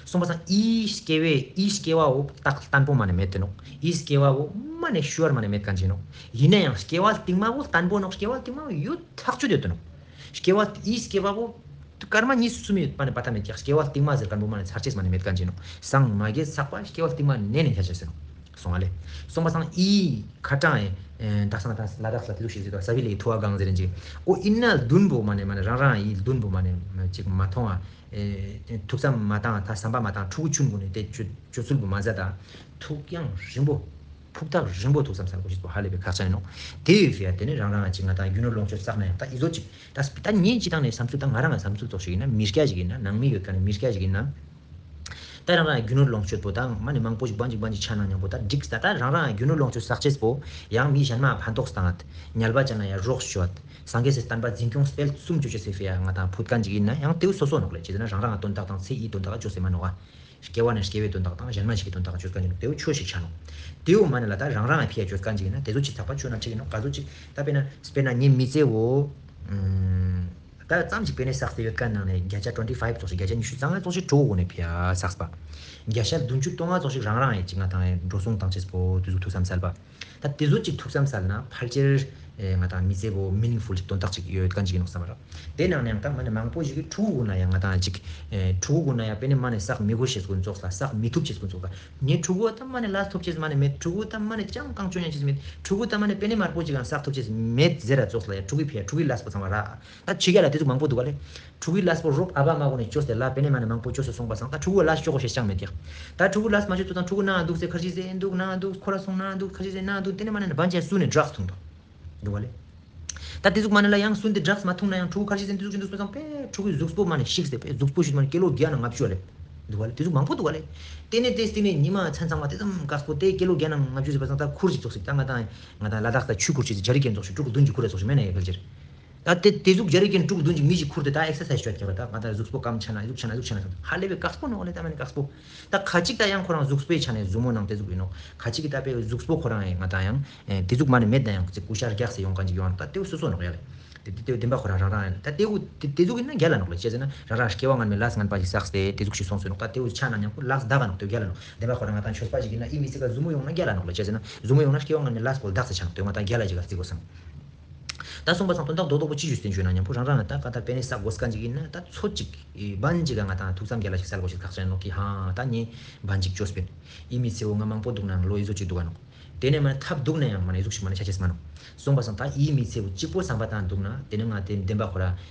སོང་པ་སང་ཨི་སྐྱེ་བའི་ཨི་སྐྱེ་བ་བོ་རྟགས་བརྟན་པོ་མ་ནས་མེད་དེ་ནོག་ཨི་སྐྱེ་བ་བོ་མ་ནས་ཤུ་བར་མ་ནས་མེད་མཁན་ཅིག་ནོག་ཡིན་ན་ཡང་སྐྱེ་བ་རྟིང་མ་བོ་བརྟན་པོ་ནོག་སྐྱེ་བ་རྟིང་མ་བོ་ཡོད་ཐག་ཆོད་ཡོད་དེ་ནོག་སྐྱེ་བ་ཨི་སྐྱེ་བ་བོ་སྐར་མ་གཉིས་སུ་མི་ཡོད་པ་ནས་པ་ཐ་མེད་ཀྱང་སྐྱེ་བ་རྟིང་མ་ཟེར་མཁན་པོ་མ་ནས་ཚར་ཅེས་མ་ནས་མེད་མཁན་ཅིག་ནོག་སང་མ་གེ་ཚག་པ་སྐྱེ་བ་རྟིང་མ་ནས་ནས་ཤ་ཅེས་ཟེར་ནོག་སོང་བ་ལེ། སོང་པ་སང་ཨི་ཁ་གྲངས་ཨེ་ད་སང་ད་ལ་དྭགས་ལ་དེ་ལུགས་ཤིག་ཟེར་དོ་ས་བི་ལེ་ཐུ་བ་གང་ཟེར་ཅིག་ཨོ་ཨིན་ན་བདུན་པོ་མ་ནས་མ་ནས་རང་རང་ཨི་བདུན་པོ་མ་ནས་ཅིག་མ་མཐོང་བ། ཨེ་ཐུགས་བསམ་མ་བཏང་ད་བསམ་པ་མ་བཏང་ཕྲུ་གུ་ཆུང་ཀུན་ནས་དེ་སྤྱོད་སྤྱོད་ཚུལ་བུ་མ་ཟ་ད་ཐུགས་ཡང་རིང་པོ་ཕུགས་ཐག་རིང་པོ་ཐུགས་བསམ་བསམ་དགོས་ཤེས་པོ་ཧ་ལས་པའི་ཁག་ཅན་ཡིན་ནོག་དེ་ཡོད་ཟེར་ཡ་དེ་ནི་རང་རང་ཅིག་ང་དང་རྒྱུ་ནོར་ལོངས་སྤྱོད་བསགས་ན་ཡང་ད་ཨི་ཟོ་ཅིག་ད་ད་ཉིན་ཅི་དང་ནས་བསམ་ཚུལ་ད་ང་རང་ང་བསམ་ཚུལ་ཙོགས་ཤིག་ཡིན་ན་མི་སྐྱ་ཞིག་ཡིན་ན་ནང་མི་ཡོད་མཁན་ནི་མི་སྐྱ་ཞིག་ཡིན་ན། ད་རང་རང་རྒྱུ་ནོར་ལོངས་སྤྱོད་པོ་དང་མ་ནི་མང་པོ་ཞིག་བང་ཅིག་བང་ཅིག་ཆ་ནང་མཉམ་པོ་ད་འགྲིག་ད། ད་རང་རང་རྒྱུ་ནོར་ལོངས་སྤྱོད་བསགས་ཅེས་པོ་ཡང་མི་གཞན་མ་ཕན་ཐོགས་བཏང་ངད། ཉལ་བ་ཅན་ལ་ཡང་རོགས་ཞུ་བད། སངས་རྒྱས་སི་བསྟན་པ་འཛིན་སྐྱོང་སྤེལ་གསུམ་བཅོ་ཅེས་སི་ཕི་ཡ་ང་དང་ཕུད་མཁན་ཅིག་ཡིན་ན་ཡང་དེའུ་སོ་སོ་ནོག་ལེ། ཅི་ཟེར་ན་རང་རང་དོན་དག་དང་ཚེ་ཡི་དོན་དག་བཅོ་སེ་མ་ནོག་ཨ། སྐྱེ་བ་ནས་སྐྱེ་བའི་དོན་དག་དང་གཞན་མ་ཞིག་གི་དོན་དག་བཅོས་མཁན་ཡིན་ནོག། དེའུ་ཆོས་ཤིག་ཆ་ནོག། དེའུ་མ་ནི་ལ་ད་རང་རང་ཕི་ཡ་བཅོས་མཁན་ཅིག་ཡིན་ན་དེ་ཚོ་ཅིག་ཚགས་པ་ཆོས་ན་ཁྲིག་ཡིན་ནོག། ག་ཚོད་ཅིག་ད་དཔེར་ན་དཔེར་ན་ངའི་མི་ཚེ་བོ། ད་ཙམ་ཞིག་པེ་ནེ་བསགས་ཏེ་ཡོད་མཁན་ནང་ནས་བརྒྱ་ཆ་ཊུ་ཝེན་ཊི་ཕའིབ་ཙོགས་ཤིག་བརྒྱ་ཆ་ཉི་ཤུ་རྩ་ལྔ་ཙོགས་ཤིག་ཕྲུ་གུ་སྒོ་ནས་ཕི་ཡ་བསགས་པ། བརྒྱ་ཆ་བདུན་ཅུ་ཏོ་ལྔ་ཙོགས་ཤིག་རང་རང་ཡིན་ཅིག་ང་དང་ཡང་འགྲོ་སོང་བཏང་ཅེས་པོ་དེ་ཚོ་ཐུགས་བསམ་གསལ་པ། ད་དེ་ཚོ་ཅིག་ཐུགས་བསམ་གསལ་ན་ཕལ་ཆེར་ང་དང་མི་ཚེ་བོ་མི་ནིང་ཕུལ་ཅིག་དོན་དག་ཅིག་ཡོད་མཁན་ཅིག་ཡིན་ནོག་བསམ་ར། དེ་ནང་ནས་ཡང་ད་མ་ནི་མང་པོ་ཞིག་གིས་ཕྲུ་གུ་གུན་ལ་ཡང་ང་དང་ཅིག་ཕྲུ་གུ་གུན་ལ་ཡང་པེ་ནེ་མ་ནི་བསགས་མི་དགོས་ཤེས་ཀུན་ཙོགས་ལ་བསགས་མི་ཐུབ་ཅེས་ཀུན་ཙོགས་ལ་ངའི་ཕྲུ་གུ་ད་མ་ནི་ལས་ཐོབ་ཅེས་མ་ནི་མེད། ཕྲུ་གུ་ད་མ་ནི་ཅང་གང་བཅོ་ཉན་ཅེས་མེད། ཕྲུ་གུ་ད་མ་ནི་པེ་ནེ་དམར་པོ་ཅིག་ཡང་བསགས་ཐུབ་ཅེས་མེད་ཟེར་ར་ཙོགས་ལ་ཡང་ཕྲུ་གུའི་ཕི་ཡ་ཕྲུ་གུའི་ལས་པོ་ཚང་མ་ར། ད་ཕྱི་རྒྱལ་ལ་དེ་ཟུག་མང་པོ་འདུག་ག་ལེ། ཕྲུ་གུའི་ལས་པོ་རོབ་ཨ་བ་མ་གོ་ནས་བཅོས་ཏེ་ལ་པེ་ནེ་མ་ནི་མང་པོ་བཅོས་སོ་སོང་པ་སང་ད་ཕྲུ་གུ་ལས་བཅོ་གོ་ཤེས་ཅང་མེད་ཀྱག། ད་ཕྲུ་གུ་ལས་མ་བཅོས་ཚོ་དང་ཕྲུ་གུ་ནང་འདུག་ཟེར་ཁར་ཞིག་ཟེར་འདུག་ནང་འདུག་ཁོ་ར་སོང་ནང་འདུག་ཁར་ཞིག་ཟེར་ནང་འདུག་དེ་ནས་མ་ནི་བན་ཆ་སུ་ནས་ཌྲག་སི་འཐུང་དོ། འདུག་ག་ལེ། ད་དེ་ཟུག་མ་ནི་ལ་ཡང་སུན་ཏེ་ཌྲག་སི་མ་འཐུང་ན་ཡང་ཕྲུ་གུ་ཁར་ཞིག་ཟེར་འདུག་ཟེར་འདུག་སོང་པས་ཕྲུ་གུའི་གཟུགས་པོ་མ་ནི་ཤིག་ཟེར་པས་གཟུགས་པོ་ཤིག་མ་ནི་ཀི་ལོ་བརྒྱ་ན་ལྔ་བཅུ་ལེ། འདུག་ག་ལེ། དེ་ཟུག་མང་པོ་འདུག་ག་ལེ། དེ་ནས་དེ་སྟེང་ནས་ཉི་མ་མཚན་ཚང་མ་དེ་ཙམ་དཀར་པོ་དེ་ཀི་ལོ་བརྒྱ་ན་ལྔ་བཅུ་ཟེར་པ་སང་ད་ཁུར་ཞིག་ཙོགས་ཤིག་ད་ང་དང་ང་དང་ལ་དྭགས་ད་ཆུ་ཁུར་ཞིག་ཟེར་རྒྱ་རིགས་རྒན་ཙོགས་ཤིག་ཕྲུ་གུ་བདུན་གྱི་ཁུར་ར་ཙོགས་ཤིག་མེད་ན་ཡ་ཕལ་ཆེར། ད་དེ་དེ་ཟུག་རྒྱ་རིགས་རྒན་ཕྲུ་གུ་བདུན་གྱི་མི་ཞིག་ཁུར་ཏེ་ད་ཨེག་སར་སའིཛ་བྱོས་ཀྱི་རེད། ད་ང་དང་གཟུགས་པོ་སྐམ་ཆ་ན་གཟུགས་ཆ་ན་གཟུགས་ཆ་ན་ཧ་ལས་པའི་དཀགས་པོ་ནོག་ལེ། ད་མ་ནི་དཀགས་པོ། ད་ཁ་ཅིག་ད་ཡང་ཁོ་རང་གཟུགས་པོའི་ཆ་ནས་ཟུར་མོ་ནང་དེ་ཟུག་ཡིན་ནོག། ཁ་ཅིག་གི་ད་པའི་གཟུགས་པོ་ཁོ་རང་ཡང་ང་དང་ཡང་དེ་ཟུག་མ་ནི་མེད་ན་ཡང་ཅིག་ཀུ་ཤ་རྒྱགས་སེ་ཡོང་མཁན་ཅིག་ཡོང་ད་དེའུ་སོ་སོ་ནོག་ཡ་ལེ། དེ་དེ་དེའུ་བདེན་པ་ཁོ་རང་རང་རང་ཡིན། ད་དེའུ་དེ་དེ་ཟུག་ཡིན་ན་རྒྱལ་ལ་ནོག་ལེ། བྱས་ཟེར་ན་རང་རང་སྐྱེ་བ་སྔན་མའི་ལས་ངན་པ་ཞིག་བསགས་ཏེ་དེ་ཟུག་ཞིག་སོང་སོ་ནོག། ད་དེའུ་ཆ་ན་མཉམ་པོ་ལས་ད་ག་ནོག་དེའུ་རྒྱལ་ལ་ནོག། བདེན་པ་ཁོ་རང་ང་དང་ཆོས་པ་ཞིག་ཡིན་ན་ཨི་མི་ཚེ་ག་ཟུར་མོ་ཡོང་ན་རྒྱལ་ལ་ནོག་ལེ། བྱས་ཟེར་ན་ཟུར་མོ་ཡོང་ན་སྐྱེ་བ་སྔན་མའི་ལས་པོ་ལ་བདག་ས་ཆ་ནོག་དེའུ་ང་དང་རྒྱལ་ལ་ཅིག་ག་བརྩི་དགོས་སམ། ད་གསུངས་པ་སང་དོན་དག་རྡོག་རྡོག་པོ་ཅི་ཞུས་ཟིན་ཞུས་ན་མཉམ་པོ་རང་རང་ལ་ད་ག་ད་པེ་ནེ་བསགས་དགོས་མཁན་ཅིག་ཡིན་ན་ད་ཚོད་ཅིག་བན་ཅིག་ག་ང་དང་ཐུགས་བསམ་རྒྱལ་ལ་ཞིག་གསལ་དགོས་ཞིག་ཁག་ཆེན་ནོག་གི་ཧང་ད་ངས་བན་ཅིག་བཅོས་པིན། ཨི་མི་ཚེའུ་ང་མང་པོ་འདུག་ན་ལོ་ཨི་ཟོ་ཅིག་འདུག་ག་ནོག། དེ་ནས་མ་ཐབས་འདུག་ན་ཡང་མ་ནི་ཨི་ཟུག་ཞིག་མ་ནི་ཆ་ཆེས་མ་ནོག། གསུངས་པ་སང་ད་ཨི་མི་ཚེའུ་གཅིག་པོ་བསམ་པ་དང་འདུག་ན་དེ་ནས་ང་དེ་བདེན་པ་ཁོ་ར་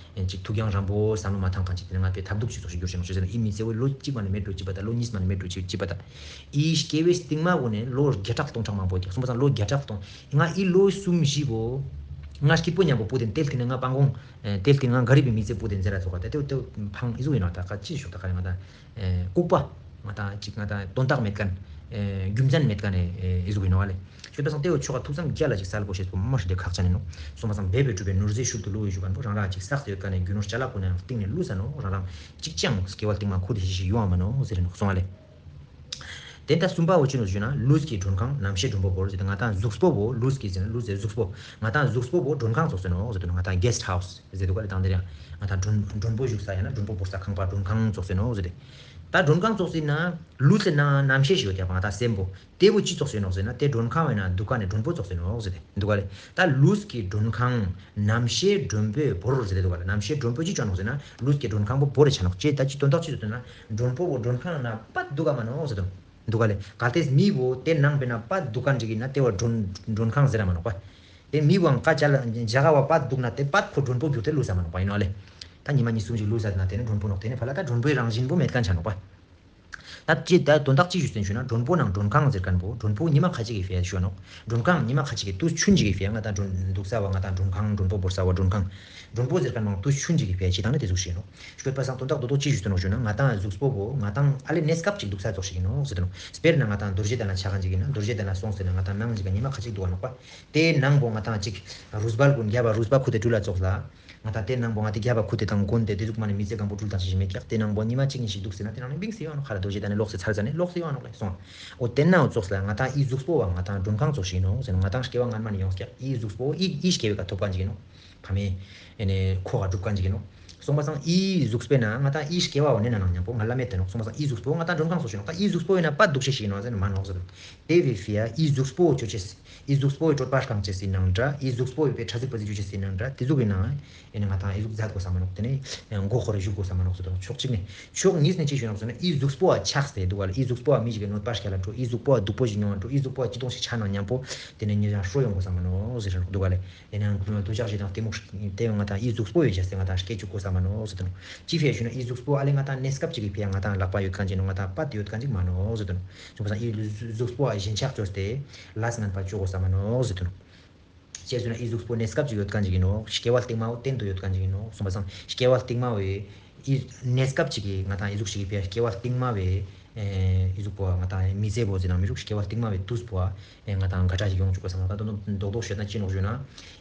ཅིག་ཐུགས་རྒྱང་རིང་པོ་བསམ་བློ་མ་བཏང་མཁན་ཅིག་དེ་ནས་ང་དཔེ་ཐབས་སྡུག་ཅིག་ཙོགས་ཤིག་འགྱུར་ཞིག་ནོག་ཞེས་ཟེར་ན་ཨི་མི་ཚེའུ་ལོ་གཅིག་མ་ནི་མེད་འགྲོ་གཅིག་པ་ད་ལོ་གཉིས་མ་ནི་མེད་འགྲོ་གཅིག་གཅིག་པ་ད། ཨི་སྐྱེ་བའི་སྟིང་མ་བོ་ནས་ལོ་བརྒྱ་ཕྲག་སྟོང་ཕྲག་མང་པོ་ཡོད་ཀྱག། གསུངས་པ་སང་ལོ་བརྒྱ་ཕྲག་སྟོང་ང་ཨི་ལོ་གསུམ་བཞི་བོ་ང་སྐྱིད་པོ་མཉམ་པོ་སྤུ་དེ་དེ་སྟིང་ནས་ང་སྤང་གོང་དེ་སྟིང་ང་ག་རི་བའི་མི་ཚེ་སྤུ་དེ་མཛད་ར་ཚོགས་ཀ་ད་དེ་དེ་ཕང་ཨི་ཟུག་ཡིན་ནོག་ད་ག་ཅི་ཞོག་ད་ག་རེ་ང་ད་ལྐུགས་པ་ང་ད་ཅིག་ང་ད་དོན་དག་མེད་མཁན་རྒྱུ་མཚན་མེད་མཁན་ནས་ཨི་ཟུག་ཡིན་ནོག་ཨ་ལེ། ཞོགས་པ་སང་དེ་བོ་ཆོ་ག་ཐུགས་བསམ་རྒྱལ་ལ་ཅིག་གསལ་པོ་བྱེད་པོ་མ་ཧྲི་དེ་ཁག་ཅན་ཡིན་ནོག། གསུངས་པ་སང་སྦས་པའི་གྲུབ་པའི་ནོར་རྫས་ཤུལ་དུ་བླུ་བའི་བཞུགས་མཁན་པོ་རང་རང་ཅིག་བསགས་ཏེ་ཡོད་མཁན་ནས་རྒྱུ་ནོར་ཅ་ལག་ཀུན་ནའང་སྟེང་ནས་བླུ་ས་ནོག། རང་རང་ཅིག་ཅང་སྐྱེ་བ་སྟིང་མ་ཁུར་དེ་ཤི་ཤི་ཡོང་བ་མ་ནོག་ཟེར་ནོག་གསུངས་ཨ་ལེ། དེ་ལྟར་གསུམ་པ་བོ་ཅི་ནོག་ཞུ་ན་ལུས་ཀྱི་མགྲོན་ཁང་རྣམ་ཤེས་མགྲོན་པོ་བོར་ཟེར་ཏེ་ང་དང་གཟུགས་པོ་བོ་ལུས་ཀྱི་ཟེར་ན་ལུས་ཟེར་གཟུགས་པོ་ང་དང་གཟུགས་པོ་བོ་མགྲོན་ཁང་ཙོགས་ཟེར་ནོག་ཟེར་དུ་ང་དང་གེ་སི་ཊི་ཧའུ་སི་ཟེར་དུ་ག་ལེ་དང་དེ་རེད། ང་དང་མགྲོན་མགྲོན་པོ་བཞུགས་ས་ཡང་ན་མགྲོན་པོ་བོར་ས་ཁང་པ་མགྲོན་ཁང་ཙོགས་ཟེར་ནོག་ཟེར་ཏེ། ད་མགྲོན་ཁང་ཙོགས་ཟེར་ན་ལུས་ཟེར་ན་རྣམ་ཤེས་ཞིག་ཡོད་ཀྱག་པ་ང་དང་སེམས་པོ་དེ་བོ་ཅི་ཙོགས་ཟེར་ནོག་ཟེར་ན་དེ་མགྲོན་ཁང་བས་ན་འདུག་ག་ནས་མགྲོན་པོ་ཙོགས་ཟེར་ནོག་ཟེར་ཏེ་འདུག་ག་ལེ། ད་ལུས་ཀྱི་མགྲོན་ཁང་རྣམ་ཤེས་མགྲོན་པོས་བོར་ཟེར་ཏེ་འདུག་ག་ལེ། རྣམ་ཤེས་མགྲོན་པོ་ཅི་ཅོ་ནོག་ཟེར་ན་ལུས་ཀྱི་མགྲོན་ཁང་པོ་བོར་རེ་ཆ་ནོག་ཅེས་ད་ཅི་དོན་དག་ཅི་ཟེར་ན་མགྲོན་པོ་བོ་མགྲོན་ཁང་ན་པ་འདུག་ག་མ་ནོག་ཟེར་དོ། འདུག་ག་ལེ། གལ་ཏེ་མི་བོ་དེ་ནང་བས་ན་པ་འདུག་ག་འགྲིག་ཡིན་ན་དེ་བ་མགྲོན་མགྲོན་ཁང་ཟེར་ར་མ་ནོག་པ། དེ་མི་བོའང་ཀ་ཅ་ལ་འཇའ་ག་བ་པ་འདུག་ན་དེ་པ་ཁོ་མགྲོན་པོ་གྱུར་ཏེ་ལུས་ས་མ་ནོག་པ་ཡིན་ནོག་ལེ། ད་ཉི་མ་གཉིས་གསུམ་ཞིག་ལུས་ས་ན་དེ་ནི་མགྲོན་པོ་ནོག། དེ་ནི་ཕ་ལ་ད་མགྲོན་པོའི་རང་བཞིན་པོ་མེད་མཁན་ཆ་ནོག་པ། ད་ཅི་ད་དོན་དག་ཅི་ཞུ་ཟིན་ཞུ་ན་མགྲོན་པོ་ནང་མགྲོན་ཁང་ཟེར་མཁན་པོ་མགྲོན་པོ་ཉི་མ་ཁ་ཅིག་གི་ཕི་ཡ་ཞུ་ནོག། མགྲོན་ཁང་ཉི་མ་ཁ་ཅིག་གི་དུས་ཆུན་ཅིག་གི་ཕི་ཡ་ང་དང་མགྲོན་འདུག་ས་བ་ང་དང་མགྲོན་ཁང་མགྲོན་པོ་བོར་ས་བ་མགྲོན་ཁང་། མགྲོན་པོ་ཟེར་མཁན་ནང་དུས་ཆུན་ཅིག་གི་ཕི་ཡ་ཅི་དང་ནི་དེ་ཟུག་ཞིག་ནོག། ཤོད་པ་སང་དོན་དག་རྡོག་རྡོག་ཅི་ཞུ་ཟིན་ནོག་ཞུ་ན་ང་དང་གཟུགས་པོ་བོ་ང་དང་ཨ་ལེ་གནས་སྐབས་ཅིག་འདུག་ས་ཙོགས་ཤིག་ཡིན་ནོག་ཟེར་ཏེ་ནོག། དཔེར་ན་ང་དང་རྡོ་རྗེ་གདན་ལ་ཆ་མཁན་ཅིག་ཡིན་ན་རྡོ་རྗེ་གདན་ལ་སོང་ཟེར་ན་ང་དང་ནང་ཅིག་ག་ཉི་མ་ཁ་ཅིག་འདུག་ག་ནོག་པ། དེའི་ནང་པོ་ང་དང་ཅིག་རུས་སྦལ་ཀུན་རྒྱབ་པ་རུས་པ་ཁུ་དེ་གྲུ་ལ་ཙོགས་ལ། ང་དང་དེ་ནང་པོ་ང་དེ་རྒྱབ་པ་ཁུ་དེ་དང་གོན་དེ་དེ་ཟུག་མ་ནི་མི་ཚེ་གང་པོ་གྲུལ་དང་ཞིག་མེད་ཀྱག། དེ་ནང་པོ་ཉི་མ་གཅིག་གཉིས་ཤིག་འདུག་ཟེར་ན་དེ་ནང་ནི་བིང་སེ་ཡོང་ནོག། ཁ་ར་རྡོ་རྗེ་གདན་ནི་ལོག་སེ་ཚར་ཟ་ནི་ལོག་སེ་ཡོང་ནོག་ལེ་སོང་། འོ་དེ་ནང་ཙོགས་ལ་ང་དང་ཨི་གཟུགས་པོ་བ་ང་དང་མགྲོན་ཁང་ཙོགས་ཤིག་ཡིན་ནོག་ཟེར་ན་ང་དང་སྐྱེ་བ་སྔན་མ་ནི་ཡོང་ཀྱག་ཨི་གཟུགས་པོ་ཨི་ཨི་སྐྱེ་བའི་ཀ་ཐོབ་མཁན་ཅིག་ཡིན་ནོག། ཕ་མའི་ཨེ་ནི་ཁོ་ག་སྒྲུབ་མཁན་ཅིག་ཡིན་ནོག། སོང་པ་སང་ཨི་གཟུགས་པོའི་ནང་ང་དང་ཨི་སྐྱེ་བ་བ་ནི་ནང་ནང་མཉམ་པོ་ང་ལ་མེད་དེ་ནོག། སོང་པ་སང་ཨི་གཟུགས་པོ་ང་དང་མགྲོན་ཁང་ཙོགས་ཤིག་ཡིན་ནོག། ད་ཨི་གཟུགས་པོ་ཡིན་ན་པ་འདུག་ཤེས་ཤིག་ཡིན་ནོག་ཟེར་ན་མ་ནོག་ཟེར་དོ། དེ་བས་ཕི་ཡ་ཨི་གཟུགས་པོ་ཅོ་ཅེས། ཨི་གཟུགས་པོ་ཡི་གྲོད་པ་སྐང་ཅེས་སི་ནང་འདྲ། ཨི་གཟུགས་པོ་ཡི་པའི་ཕྲ་གཟུགས་པ་ཟིག་ཅོ་ཅེས་སི་ནང་འདྲ། དེ་ཟུག་གི་ནང་ཨེ་ནི་ང་དང་ཨི་གཟུགས་མཛད་དགོས་ས་མ་ནོག། དེ་ནས་མགོ་ཁོ་ར་བཞུགས་དགོས་ས་མ་ནོག་ཟེར་དོ། ཕྱོགས་གཅིག་ནས། ཕྱོགས་གཉིས་ནས་ཅི་ཞུ་ནོག་ཟེར་ན་ཨི་གཟུགས་པོ་བ་ཆགས་ཏེ་འདུག་ག་ལེ། ཨི་གཟུགས་པོ་བ་མི་ཞིག་གི་གནོད་པ་སྐྱེལ་ལ་འགྲོ། ཨི་གཟུགས་པོ་བ་སྡུག་པོ་ཞིག་མྱོང་བ་འགྲོ། ཨི་གཟུགས་པོ་བ་ཅི་གཏོང་ཞིག་ཆ་ན་མཉམ་པོ་དེ་ནས་ཉེ་རང་ཧྲོ་ཡོང་དགོས་ས་མ་ནོག་ཟེར་ར་འདུག་ག་ལེ། དེ་ནས་འདུ་བྱ་ཞིག་དང་གཏི་མུག་དེ་ང་དང་ཨི་གཟུགས་པོ་ཡོད་བྱས་ཏེ་ང་དང་སྐད་ཅིག་གོ་ས་མ་ནོག་ཟེར་དོ། ཅི་ཕི་ཡ་ཞུ་ན་ཨི་གཟུགས་པོ་ཨ་ལེ་ང་དང་གནས་སྐབས་ཅིག་གི་ཕི་ཡ་ང་དང་ལག་པ་ཡོད་མཁན་ཅིག་ནོག། ང་དང་པ་དེ་ཡོད་མཁན་ཅིག་མ་ནོག་ཟེར་དོ། སོང་པ་སང་ཨི་གཟུགས་པོ་བ་ཞེན་ཆགས་ཅོས་ཏེ་ལས་ངན་པ་ཅོ་དགོས་ས་མ་ནོག་ཟེར་དོ། ཅེས་ཟེར་ན་ཨི་གཟུགས་པོ་གནས་སྐབས་ཅིག་ཡོད་མཁན་ཅིག་ཡིན་ནོག། སྐྱེ་བ་སྟིང་མ་བོ་གཏན་དུ་ཡོད་མཁན་ཅིག་ཡིན་ནོག། སོང་པ་སང་སྐྱེ་བ་སྟིང་མ་བོའི་ ཨི་གནས་སྐབས་ཅིག་གི་ང་དང་ཨི་ཟུག་ཞིག་གི་ཕིའ་སྐྱེ་བ་རྟིང་མ་བའི་ཨི་ཟུག་པོ་ང་དང་མི་ཚེ་བོ་ཟེར་ན་མི་ཟུག་སྐྱེ་བ་རྟིང་མ་བའི་དུས་པོ་ང་དང་འགའ་ཁྲ་ཞིག་ཡོང་བཅུག་པ་སང་ད་དུང་རྡོག་རྡོག་ཤོད་ན་ཅི་ནོག་ཞུ་ན།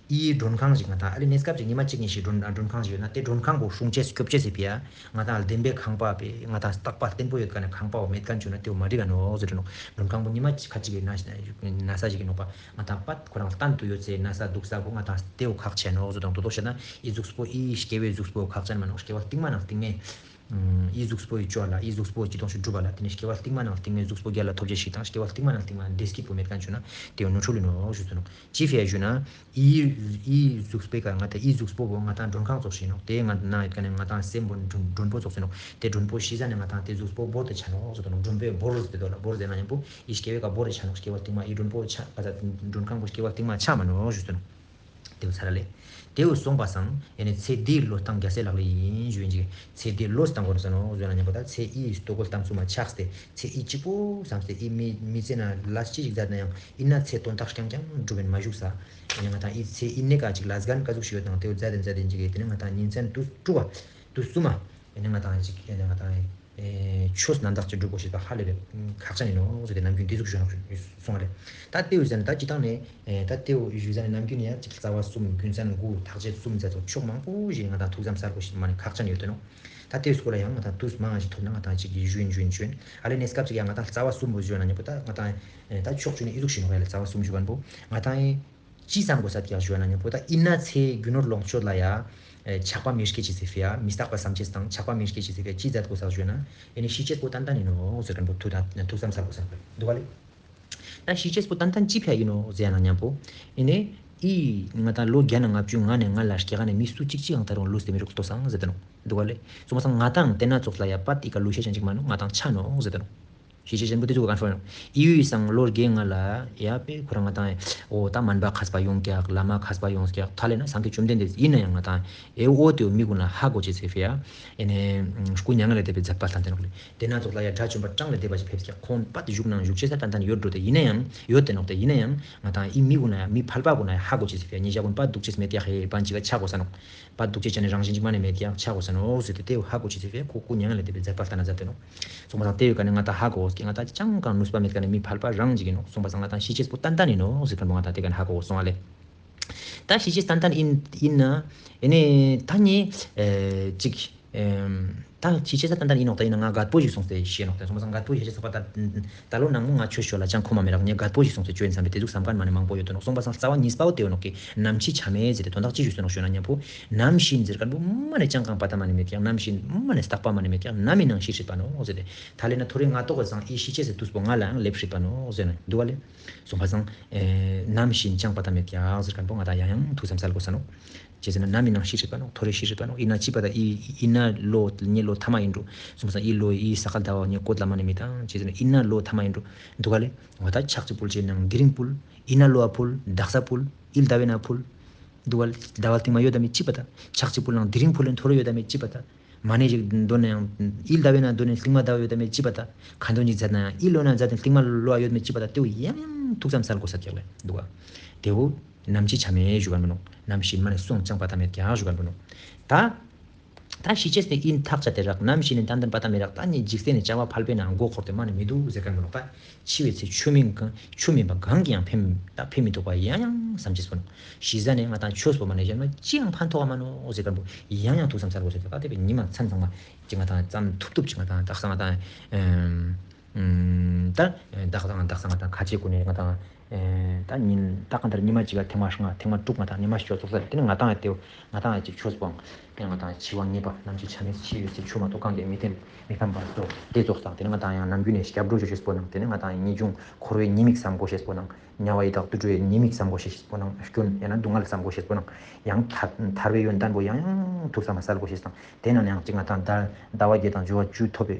ཨི་མགྲོན་ཁང་ཞིག་ང་དང་ཨ་ལེ་གནས་སྐབས་ཅིག་ཉི་མ་གཅིག་གཉིས་ཤིག་མགྲོན་མགྲོན་ཁང་ཞིག་ཡོད་ན་དེ་མགྲོན་ཁང་པོ་སྲུང་ཅེས་སྐྱོབ་ཅེས་ཟེར་ཕིའ་ང་དང་བདེན་པའི་ཁང་པ་པའི་ང་དང་རྟག་པ་བརྟན་པོ་ཡོད་ཀ་ནས་ཁང་པ་བོ་མེད་ཀ་བཅུག་ན་དེ་བོ་མ་འགྲིག་ག་ནོག་ཟེར་ནོག་མགྲོན་ཁང་པོ་ཉི་མ་ཁ་ཅིག་གི་ན་ན་ས་ཞིག་ཡིན་ནོག་པ། ང་དང་པད་ཁོ་རང་གཏན་དུ་ཡོད་ཚེ་ན་ས་འདུག་ས་གོ་ང་དང་དེའུ་ཁག་ཆེ་ནོག་ཟེར་དང་དོ་དོ་བཤད་ན་ཨི་གཟུགས་པོ་ཨི་སྐྱེ་བའི་གཟུགས་པོ་ཁག་ཅན་མ་ནོག་སྐྱེ་བ་རྟིང་མ་ནང་རྟིང་མའི་ཨི་གཟུགས་པོ་ཡི་ཅོ་ལ་ཨི་གཟུགས་པོ་ཅི་དོང་ཞིག་སྒྲུབ་པ་ལ་དེ་ནི་སྐྱེ་བ་རྟིང་མ་ནང་རྟིང་མའི་གཟུགས་པོ་རྒྱལ་ལ་ཐོབ་ཅེས་ཤིག་དང་སྐྱེ་བ་རྟིང་མ་ནང་རྟིང་མ་བདེ་སྐྱིད་པོ་མེད་མཁན་བྱུང་ན་དེའུ་ནོར་འཁྲུལ་ལི་ནོག་ཞུ་ཚུ་ནོག་ཅི་ཕིའ་ཞུ་ན་ཨི་ཨི་གཟུགས་པོའི་ཀ་ང་དང་ཨི་གཟུགས་པོ་བོ་ང་དང་མགྲོན་ཁང་ཙོགས་ཤིག་ནོག་དེ་ང་ནང་ཡོད་མཁན་ནི་ང་དང་སེམས་པོ་མགྲོན་མགྲོན་པོ་ཙོགས་ཤིག་ནོག་དེ་མགྲོན་པོ་ཤི་ཟ་ནས་ང་དང་དེ་གཟུགས་པོ་བོར་དུ་ཆ་ནོག་ཟེར་དོ་ནོག་མགྲོན་པོའི་བོར་ཟེར་དོ་ལ་བོར་ཟེར་ན་ཡང་པོ། ཡི་སྐྱེ་བའི་ཀ་བོ་རེ་ཆ་ནོག་སྐྱེ་བ་རྟིང་མ་ཡི་མགྲོན་པོ་ཆ་ག་ས་མགྲོན་ཁང་པོ་སྐྱེ་བ་རྟིང་མ་ཆ་མ་ནོག་ཞུ་ཚུ་ནོག་དེའུ་ཚ་ར་ལེ། དེའུ་སོང་པ་སང་ཡེ་ནས་ཚེ་འདིའི་བློ་བཏང་རྒྱ་སེ་ལག་ལེ་ཡིན་ཞུ་ཡིན་ཅིག་ཚེ་འདིའི་བློ་བཏང་དགོས་ས་ནོག་ཟེར་ན་ཉམ་པོ་ད་ཚེ་ཡི་ལྟོ་གོས་བཏང་ཚུ་མ་ཆགས་ཏེ་ཚེ་ཡི་གཅིག་པོ་བསམ་སྟེ་ཡི་མི་མི་ཚེ་ན་ལ་ཅི་ཞིག་མཛད་ན་ཡང་ཡིན་ན་ཚེ་དོན་དག་རྐྱང་རྐྱང་འགྲུབ་པའི་མ་བཞུགས་ས། ཡིན་ན་ང་དང་ཡི་ཚེ་ཡི་ནས་ཀ་ཅིག་ལ་སྒན་ཀ་ཟུག་ཞིག་ཡོད་དང་དེའུ་མཛད་དེ་མཛད་དེ་ཅིག་ཡེ་དེ་ནས་ང་དང་ཉིན་མཚན་དུས་དྲུག་པ་དུས་གསུམ་མ་ཡིན་ན་ང་དང་ཅིག་ཡིན་ན་ང་དང་ཆོས་རྣམ་དག་ཅིག་སྒྲུབ་དགོས་ཞེས་པ་ཧ་ལས་པའི་ཁག་ཅན་ཡིན་ནོ་ཟེར་ཏེ་ནམ་རྒྱུན་འདི་ཟུག་ཞུ་ནོག་གསུངས་པ་རེད། ད་ལྟེ་བའི་ཟེར་ན་ད་སྤྱི་བཏང་ནས་ད་ལྟེ་བའི་ཟེར་ན་ནམ་རྒྱུན་ནས་ཡང་ཅིག་རྩ་བ་གསུམ་རྒྱུ་མཚན་དགུ་ཐག་བཅད་གསུམ་མཛད་ཚོགས་ཕྱོགས་མང་པོ་ཞིག་ང་དང་ཐུགས་བསམ་གསལ་པོ་ཞིག་མ་ནས་ཁག་ཅན་ཡོད་དོ་ནོ། ད་ལྟེ་བའི་སྐོར་ལ་ཡང་ང་དང་དུས་མང་ཞིག་ཐོབ་ན་ང་དང་ཅིག་གི་ཞུ་ཡིན་ཞུ་ཡིན་ཞུ་ཡིན་ཨ་ལེ་གནས་སྐབས་ཅིག་ཡང་ང་དང་རྩ་བ་གསུམ་པོ་ཞུ་ན་ཉེ་པོ་ད་ང་དང་ད་ཕྱོགས་བཅུ་ནས་ཨི་ཟུག་ཞིག་ནོ་ཡ་ལེ་རྩ་བ་གསུམ་ཞུ་བན་པོ་ང་དང་ཅི་བསམ་དགོས་ས་དེ་ཡང་ཞུ་ན་ཉེ་པོ་ད་ཡིན་ན་ཚེ་རྒྱུ་ནོར་ལོངས་སྤྱོད་ལ་ཡ། ཆགས་པ་མི་སྐྱེ་ཅི་ཟེར་ཕི་ཡ་མི་རྟག་པ་བསམ་བྱེད་དང་ཆགས་པ་མི་སྐྱེ་ཅི་ཟེར་ཕི་ཡ་ཅི་མཛད་དགོས་ས་ཞུ་ན། ཡེ་ནི་ཤི་ཅེས་པོ་ཏན་ཏན་ཡིན་ནོ་ཟེར་མཁན་པོ་ཐུགས་ཐུགས་བསམ་ཚར་དགོས་ས་འདུག་ག་ལེ། ད་ཤི་ཅེས་པོ་ཏན་ཏན་ཅི་ཕི་ཡ་ཡིན་ནོ་ཟེར་ན་མཉམ་པོ། ཡེ་ནི། ཨི། ང་དང་ལོ་བརྒྱ་ནས་ལྔ་བཅུ་ང་ནས་ང་ལ་སྐྱེ་ག་ནས་མི་སུ་གཅིག་གཅིག་ཡང་ད་རུང་ལུས་ཏེ་མི་རུག་ལྟོས་སང་ཟེར་ཏེ་ནོ། འདུག་ག་ལེ། སོང་ཙང་ང་དང་དེ་ན་ཙོགས་ལ་ཡ་པད་ཨི་ཀ་ལུས་ཤེས་ཅན་ཅིག་མ་ནོ་ང་དང་ཆ་ནོ་ཟེར་ཏེ་ནོ། ཤི་ཅེས་ཅན་པོ་དེ་ཚོ་ག་ཧྥ་ཡོང་། ཨི་ཡུལ་སང་ལོ་བརྒྱད་ང་ལ་ཡ་པེ་ཁོ་རང་ང་དང་ཨོ་ད་སྨན་པ་མཁས་པ་ཡོང་ཀྱག་བླ་མ་མཁས་པ་ཡོང་ཀྱག་ད་ལས་ན་སངས་རྒྱས་བཅོམ་ལྡན་འདས་ཡིན་ན་ཡང་ང་དང་ཨེ་ཨོ་དེའོ་མི་ཀུན་ལ་ཧ་གོ་ཅེས་ཟེར་ཕི་ཡ། ཨེ་ནས་སྐུ་མྱ་ངན་ལས་འདས་པའི་མཛད་པ་ལྟ་དེ་ནོ་ལེ། དེ་ན་ཙོགས་ལ་ཡ་དགྲ་བཅོམ་པ་གྲངས་ལས་འདས་པ་ཞིག་ཕེབས་ཀྱག་ཁོང་པད་བཞུགས་ནང་བཞུགས་ཅེས་ས་ཏན་ཏན་ཡོད་འགྲོ་དེ་ཡིན་ན་ཡང་ཡོད་དེ་ནོག་དེ་ཡིན་ན་ཡང་ང་དང་ཨི་མི་ཀུན་ན་ཡ་མི་ཕལ་པ་ཀུན་ན་ཡ་ཧ་གོ་ཅེས་ཟེར་ཕི་ཡ་ཉེ་ཞ་ཀུན་པད་འདུག་ཅེས་མེད་ཀྱག་ཧེ་བན་ཅིག་ག་ཆ་གོ་ས་ནོ། པད་འདུག་ཅེས་ཅན་ནི་རང་བཞིན་ཅིག་མ་ནས་མེད་ཀྱག་ཆ་གོ་ས་ནོ་ཟེར་ཏེ་དེའོ་ཧ་གོ་ཅེས་ཟེར་ཕི་ཡ་ཁོ་སྐུ་མྱ་ངན་ལས་འདས་པའི་མཛད་པ་ལྟ་ན་མཛད་དེ་ནོ། སོང་པ་སང་དེ་ཡོད་ཀ་ནས་ང་དང་ཧ་གོ་ཀྱག་ང་དང་ཅང་གང་ནུས་པ་མེད་ཀ་ནས་མི་ཕལ་པ་རང་ཅིག་ཡིན་ནོ། སོང་པ་སང་ང་དང་ཤི་ཅེས་པོ་ཏན་ཏན་ཡིན་ནོ་ཟེར་མཁན་པོ་ང་དང་དེ་ཀ་ནས་ཧ་གོ་སོང་ཨ་ལེ། ད་ཤི་ཅེས་ཏན་ཏན་ཡིན་ཡིན་ན། ཡེ་ནི་ད་ནི་ཨེ་ཅིག་ཨེམ་ད་ཤི་ཅེས་ས་ཏན་ཏན་ཡིན་ནོག་ད་ཡིན་ན་ང་རྒད་པོ་ཞིག་སོང་སྟེ་ཤི་ནོག་ད་སོང་པ་སང་རྒད་པོ་ཤི་ཅེས་སོགས་པ་ད་ད་ལོ་ནང་མོ་ང་ཆོས་ཤོད་ལ་ཅང་ཁོམ་མ་མེད་རག་ངས་རྒད་པོ་ཞིག་སོང་སྟེ་ཆོས་ཡིན་བསམ་པའི་དེ་ཟུག་བསམ་མཁན་མ་ནི་མང་པོ་ཡོད་དོ་ནོག་སོང་པ་སང་རྩ་བ་གཉིས་པའོ་དེའོ་ནོག་གི་ནམ་འཆི་ཆ་མེད་ཟེར་ཏེ་དོན་དག་ཅི་ཞུ་སོ་ནོག་ཞུ་ན་མཉམ་པོ། ནམ་ཤི་ཟེར་མཁན་པོ་མ་ནི་ཅང་གང་པ་ད་མ་ནི་མེད་ཀྱག་ནམ་ཤི་མ་ནི་རྟག་པ་མ་ནི་མེད་ཀྱག་ནམ་ཡིན་ནང་ཤི་སྲིད་པ་ནོག་ཟེར་ཏེ། ད་ལས་ན་ཐོ་རེ་ང་ཏོག་གི་སང་ཨི་ཤི་ཅེས་ཟེར་དུས་པོ་ང་ལའང་སླེབས་སྲིད་པ་ནོག་ཟེར་ན་འདུག་ག་ལེ། སོང་པ་སང་། ཨེ་ནམ་ཤི་ཅང་པ་ད་མེད་ཀྱག་ཟེར་མཁན་པོ་ང་དང་ཡང་ཡང་ཐུགས་བསམ་གསལ་དགོས་ས་ནོག་ཅི་ཟེར་ན་ནམ་ཡིན་ནང་ཤི་སྲིད་པ་ནོག་ཐོ་རེ་ཤི་སྲིད་པ་ནོག་ཡིན་ན་ཅི་པ་ད་ཨི་ཡིན་ན་ལོ་ངའི་ལོ་ཐ་མ་ཡིན་འགྲོ། སོང་པ་སང་ཨི་ལོ་ཨི་ས་ག་ཟླ་བ་ངའི་སྐོར་ལ་མ་ནི་མི་དང་ཅི་ཟེར་ན་ཡིན་ན་ལོ་ཐ་མ་ཡིན་འགྲོ། འདུག་ག་ལེ། འོ་ད་ཕྱག་ཅིག་ཕུལ་ཅེས་ནང་དེ་རིང་ཕུལ། ཡིན་ན་ལོ་ཨ་ཕུལ། དག་ས་ཕུལ། ཨི་ཟླ་བའི་ན་ཕུལ། འདུག་ག་ལེ། ཟླ་བ་སྟིང་མ་ཡོད་ད་མེད་ཅི་པ་ད། ཕྱག་ཅིག་ཕུལ་ནང་དེ་རིང་ཕུལ་ལེན་ཐོ་རེ་ཡོད་ད་མེད་ཅི་པ་ད། མ་ནས་ཞིག་འདོན་ན་ཡང་ཨི་ཟླ་བའི་ན་འདོན་ནས་སྟིང་མ་ཟླ་བ་ཡོད་ད་མེད་ཅི་པ་ད། ཁ་འདོན་ཅིག་མཛད་ན་ཡང་ཨི་ལོ་ན་མཛད་དེ་སྟིང་མ་ལོ་ཡོད་མེད་ཅི་པ་ད་དེའོ་ཡང་ཡང་ཐུགས་བསམ་གསལ་དགོས་ས་ཀྱག་ལེ་འདུག་ག་དེའོ་ནམ་འཆི་ཆ་མེད་ཞུ་ག་མི་ནོག་ནམ་ཤི་མ་ནས་སོང་ཅང་པ་ད་མེད་ཀྱག་ཞུ་ག་མི་ནོག་ད། ད་ཤི་ཅེས་ནི་ཨིན་ཐག་ཆད་དེ་རག་ནམ་ཤི་ནི་ཏན་ཏན་པ་ད་མི་རག་ད་ནི་འཇིག་རྟེན་ནི་བྱ་བ་ཕལ་པའི་ནང་མགོ་འཁོར་ཏེ་མ་ནི་མི་འདུག་ཟེར་མཁན་མི་ནོག་ད་འཆི་བའི་ཚེ་ཆོས་མིན་གང་ཆོས་མིན་པ་གང་གིས་ཡང་ཕན་ད་ཕན་མི་ཐོགས་པ་ཡང་ཡང་བསམ་ཅེས་པོ་ནོག་ཤི་ཟ་ནས་ང་ད་ཆོས་པོ་མ་ནས་བཞག་ན་ཅི་ཡང་ཕན་ཐོགས་མ་ནོག་ཟེར་མཁན་པོ་ཡང་ཡང་ཐུགས་བསམ་གསལ་པོ་ཟེར་ད་དེ་བས་ཉི་མ་མཚན་ཚང་མ་ཅི་ང་ད་ཙམ་ཐུབ་ཐུབ་ཅི་ང་ད་དག་ས་ང་ད་ཨེམ། ད་དག་ས་ང་དག་ས་ང་ད་ཁ་ཆེ་ཀུན་ནས་ང་ད་ད་ཉིན་ད་གང་ལྟར་ཉི་མ་གཅིག་ག་ཐེངས་མ་ལྔ་ཐེངས་མ་དྲུག་ང་ད་ཉི་མ་ཤོ་ཙོག་ས་དེ་ནས་ང་ད་ཡ་དེ་ང་ད་ཡ་ཅིག་ཆོས་པོ་དེ་ང་ད་འཆི་བ་ངེས་པ་ནམ་འཆི་ཆ་མེད་འཆི་ཡོད་ཚེ་ཆོས་མ་གཏོགས་གང་གིས་མི་ཕན་མི་ཕན་པ་སོགས་དེ་ཙོགས་སང་དེ་ནས་ང་ད་ཡང་ནམ་རྒྱུན་ནས་སྐྱབས་འགྲོ་ཞུ་ཤེས་པོ་ནང་དེ་ནས་ང་ད་ཡང་ངེས་འབྱུང་འཁོར་བའི་ཉེས་དམིགས་བསམ་དགོས་ཤེས་པོ་ནང་དམྱལ་བ་ཡི་དྭགས་དུད་འགྲོའི་ཉེས་དམིགས་བསམ་དགོས་ཤེས་པོ་ནང་སྐྱོན་ཡང་ན་སྡུག་བསྔལ་བསམ་དགོས་ཤེས་པོ་ནང་ཡང་ཐར་ཐར་བའི་ཡོན་ཏན་པོ་ཡང་ཡང་ཐུགས་བསམ་མ་གསལ་དགོས་ཤེས་དང་དེ་ནང་ནས་ཡང་གཅིག་ང་དང་ཟླ་ཟླ་བ་བརྒྱད་དང་འབྱོར་བ་བཅུ་ཐོབ་པའི་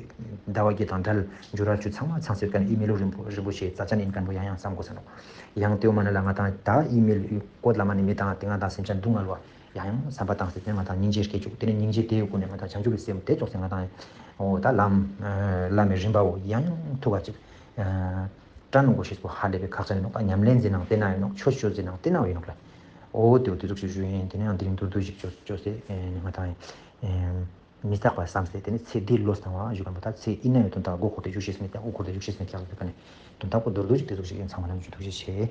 ཟླ་བ་བརྒྱད་དང་འབྲེལ་འབྱོར་བ་བཅུ་ཚང་མ་ཚང་སྲིད་མཁན་ཨི་མི་ལུ་རིན་པོ་རིན་པོ་ཆེ་རྩ་ཅན་ཡིན་མཁན་པོ་ཡང་ཡང་བསམ་དགོས་ས་ནོག་ཡང་དེའུ་མ་ནི་ལ་ང་དང་ད་ཨི་མི་ལུ་བཀོད་ལ་མ་ནི་མི་དང་དེ་ང་དང་སེམས་ཅན་སྡུག་བསྔལ་བ་ཡང་ཡང་བསམ་པ་བཏང་སྲིད་དེ་ང་དང་སྙིང་རྗེ་སྐྱེ་བཅུག་དེ་ནས་སྙིང་རྗེ་དེའི་སྒོ་ནས་ང་དང་བྱང་ཆུབ་ཀྱི་སེམས་དེ་ཙོགས་སེ་ང་དང་འོ་ད་ལམ་ལམ་མི་རིམ་པའོ་ཡང་ཡང་ཐུག་པ་ཅིག་སྐྲ་ནུ་གོ་ཤེས་པོ་ཧ་ལས་པའི་ཁག་ཅན་ཡིན་ནོག་ད་ཉམས་ལེན་ཟེར་ནང་བལྟས་ན་ཡིན་ནོག་ཆོས་ཆོས་ཟེར་ནང་བལྟས་ན་ཡིན་ནོག་ལ། འོ་དེ་འོ་དེ་ཚོགས་ཤིག་ཞུ་ཡིན་དེ་ནས་ཡང་དེ་རིང་མདོར་བསྡུས་ཤིག་ཅོ་ཅོ་སེ་ང་དང་ཡིན། མི་རྟག་པ་བསམ་སྟེ། དེ་ནས་ཚེ་འདིའི་བློ་བཏང་བ་ཞུ་མཁན་པོ། ད་ཚེ་ཨིན་ན་ཡང་དོན་དག་མགོ་འཁོར་ཏེ་བཞུགས་ཤེས་མེད་ཀྱང་། དབུ་འཁོར་ཏེ་བཞུགས་ཤེས་མེད་ཀྱང་། དོན་དག་པོ་མདོར་བསྡུས་ཅིག་དེ་ཟུག་ཞིག་ཡིན། ཚང་མ་ལ་ཐུགས་རྗེ་ཆེ།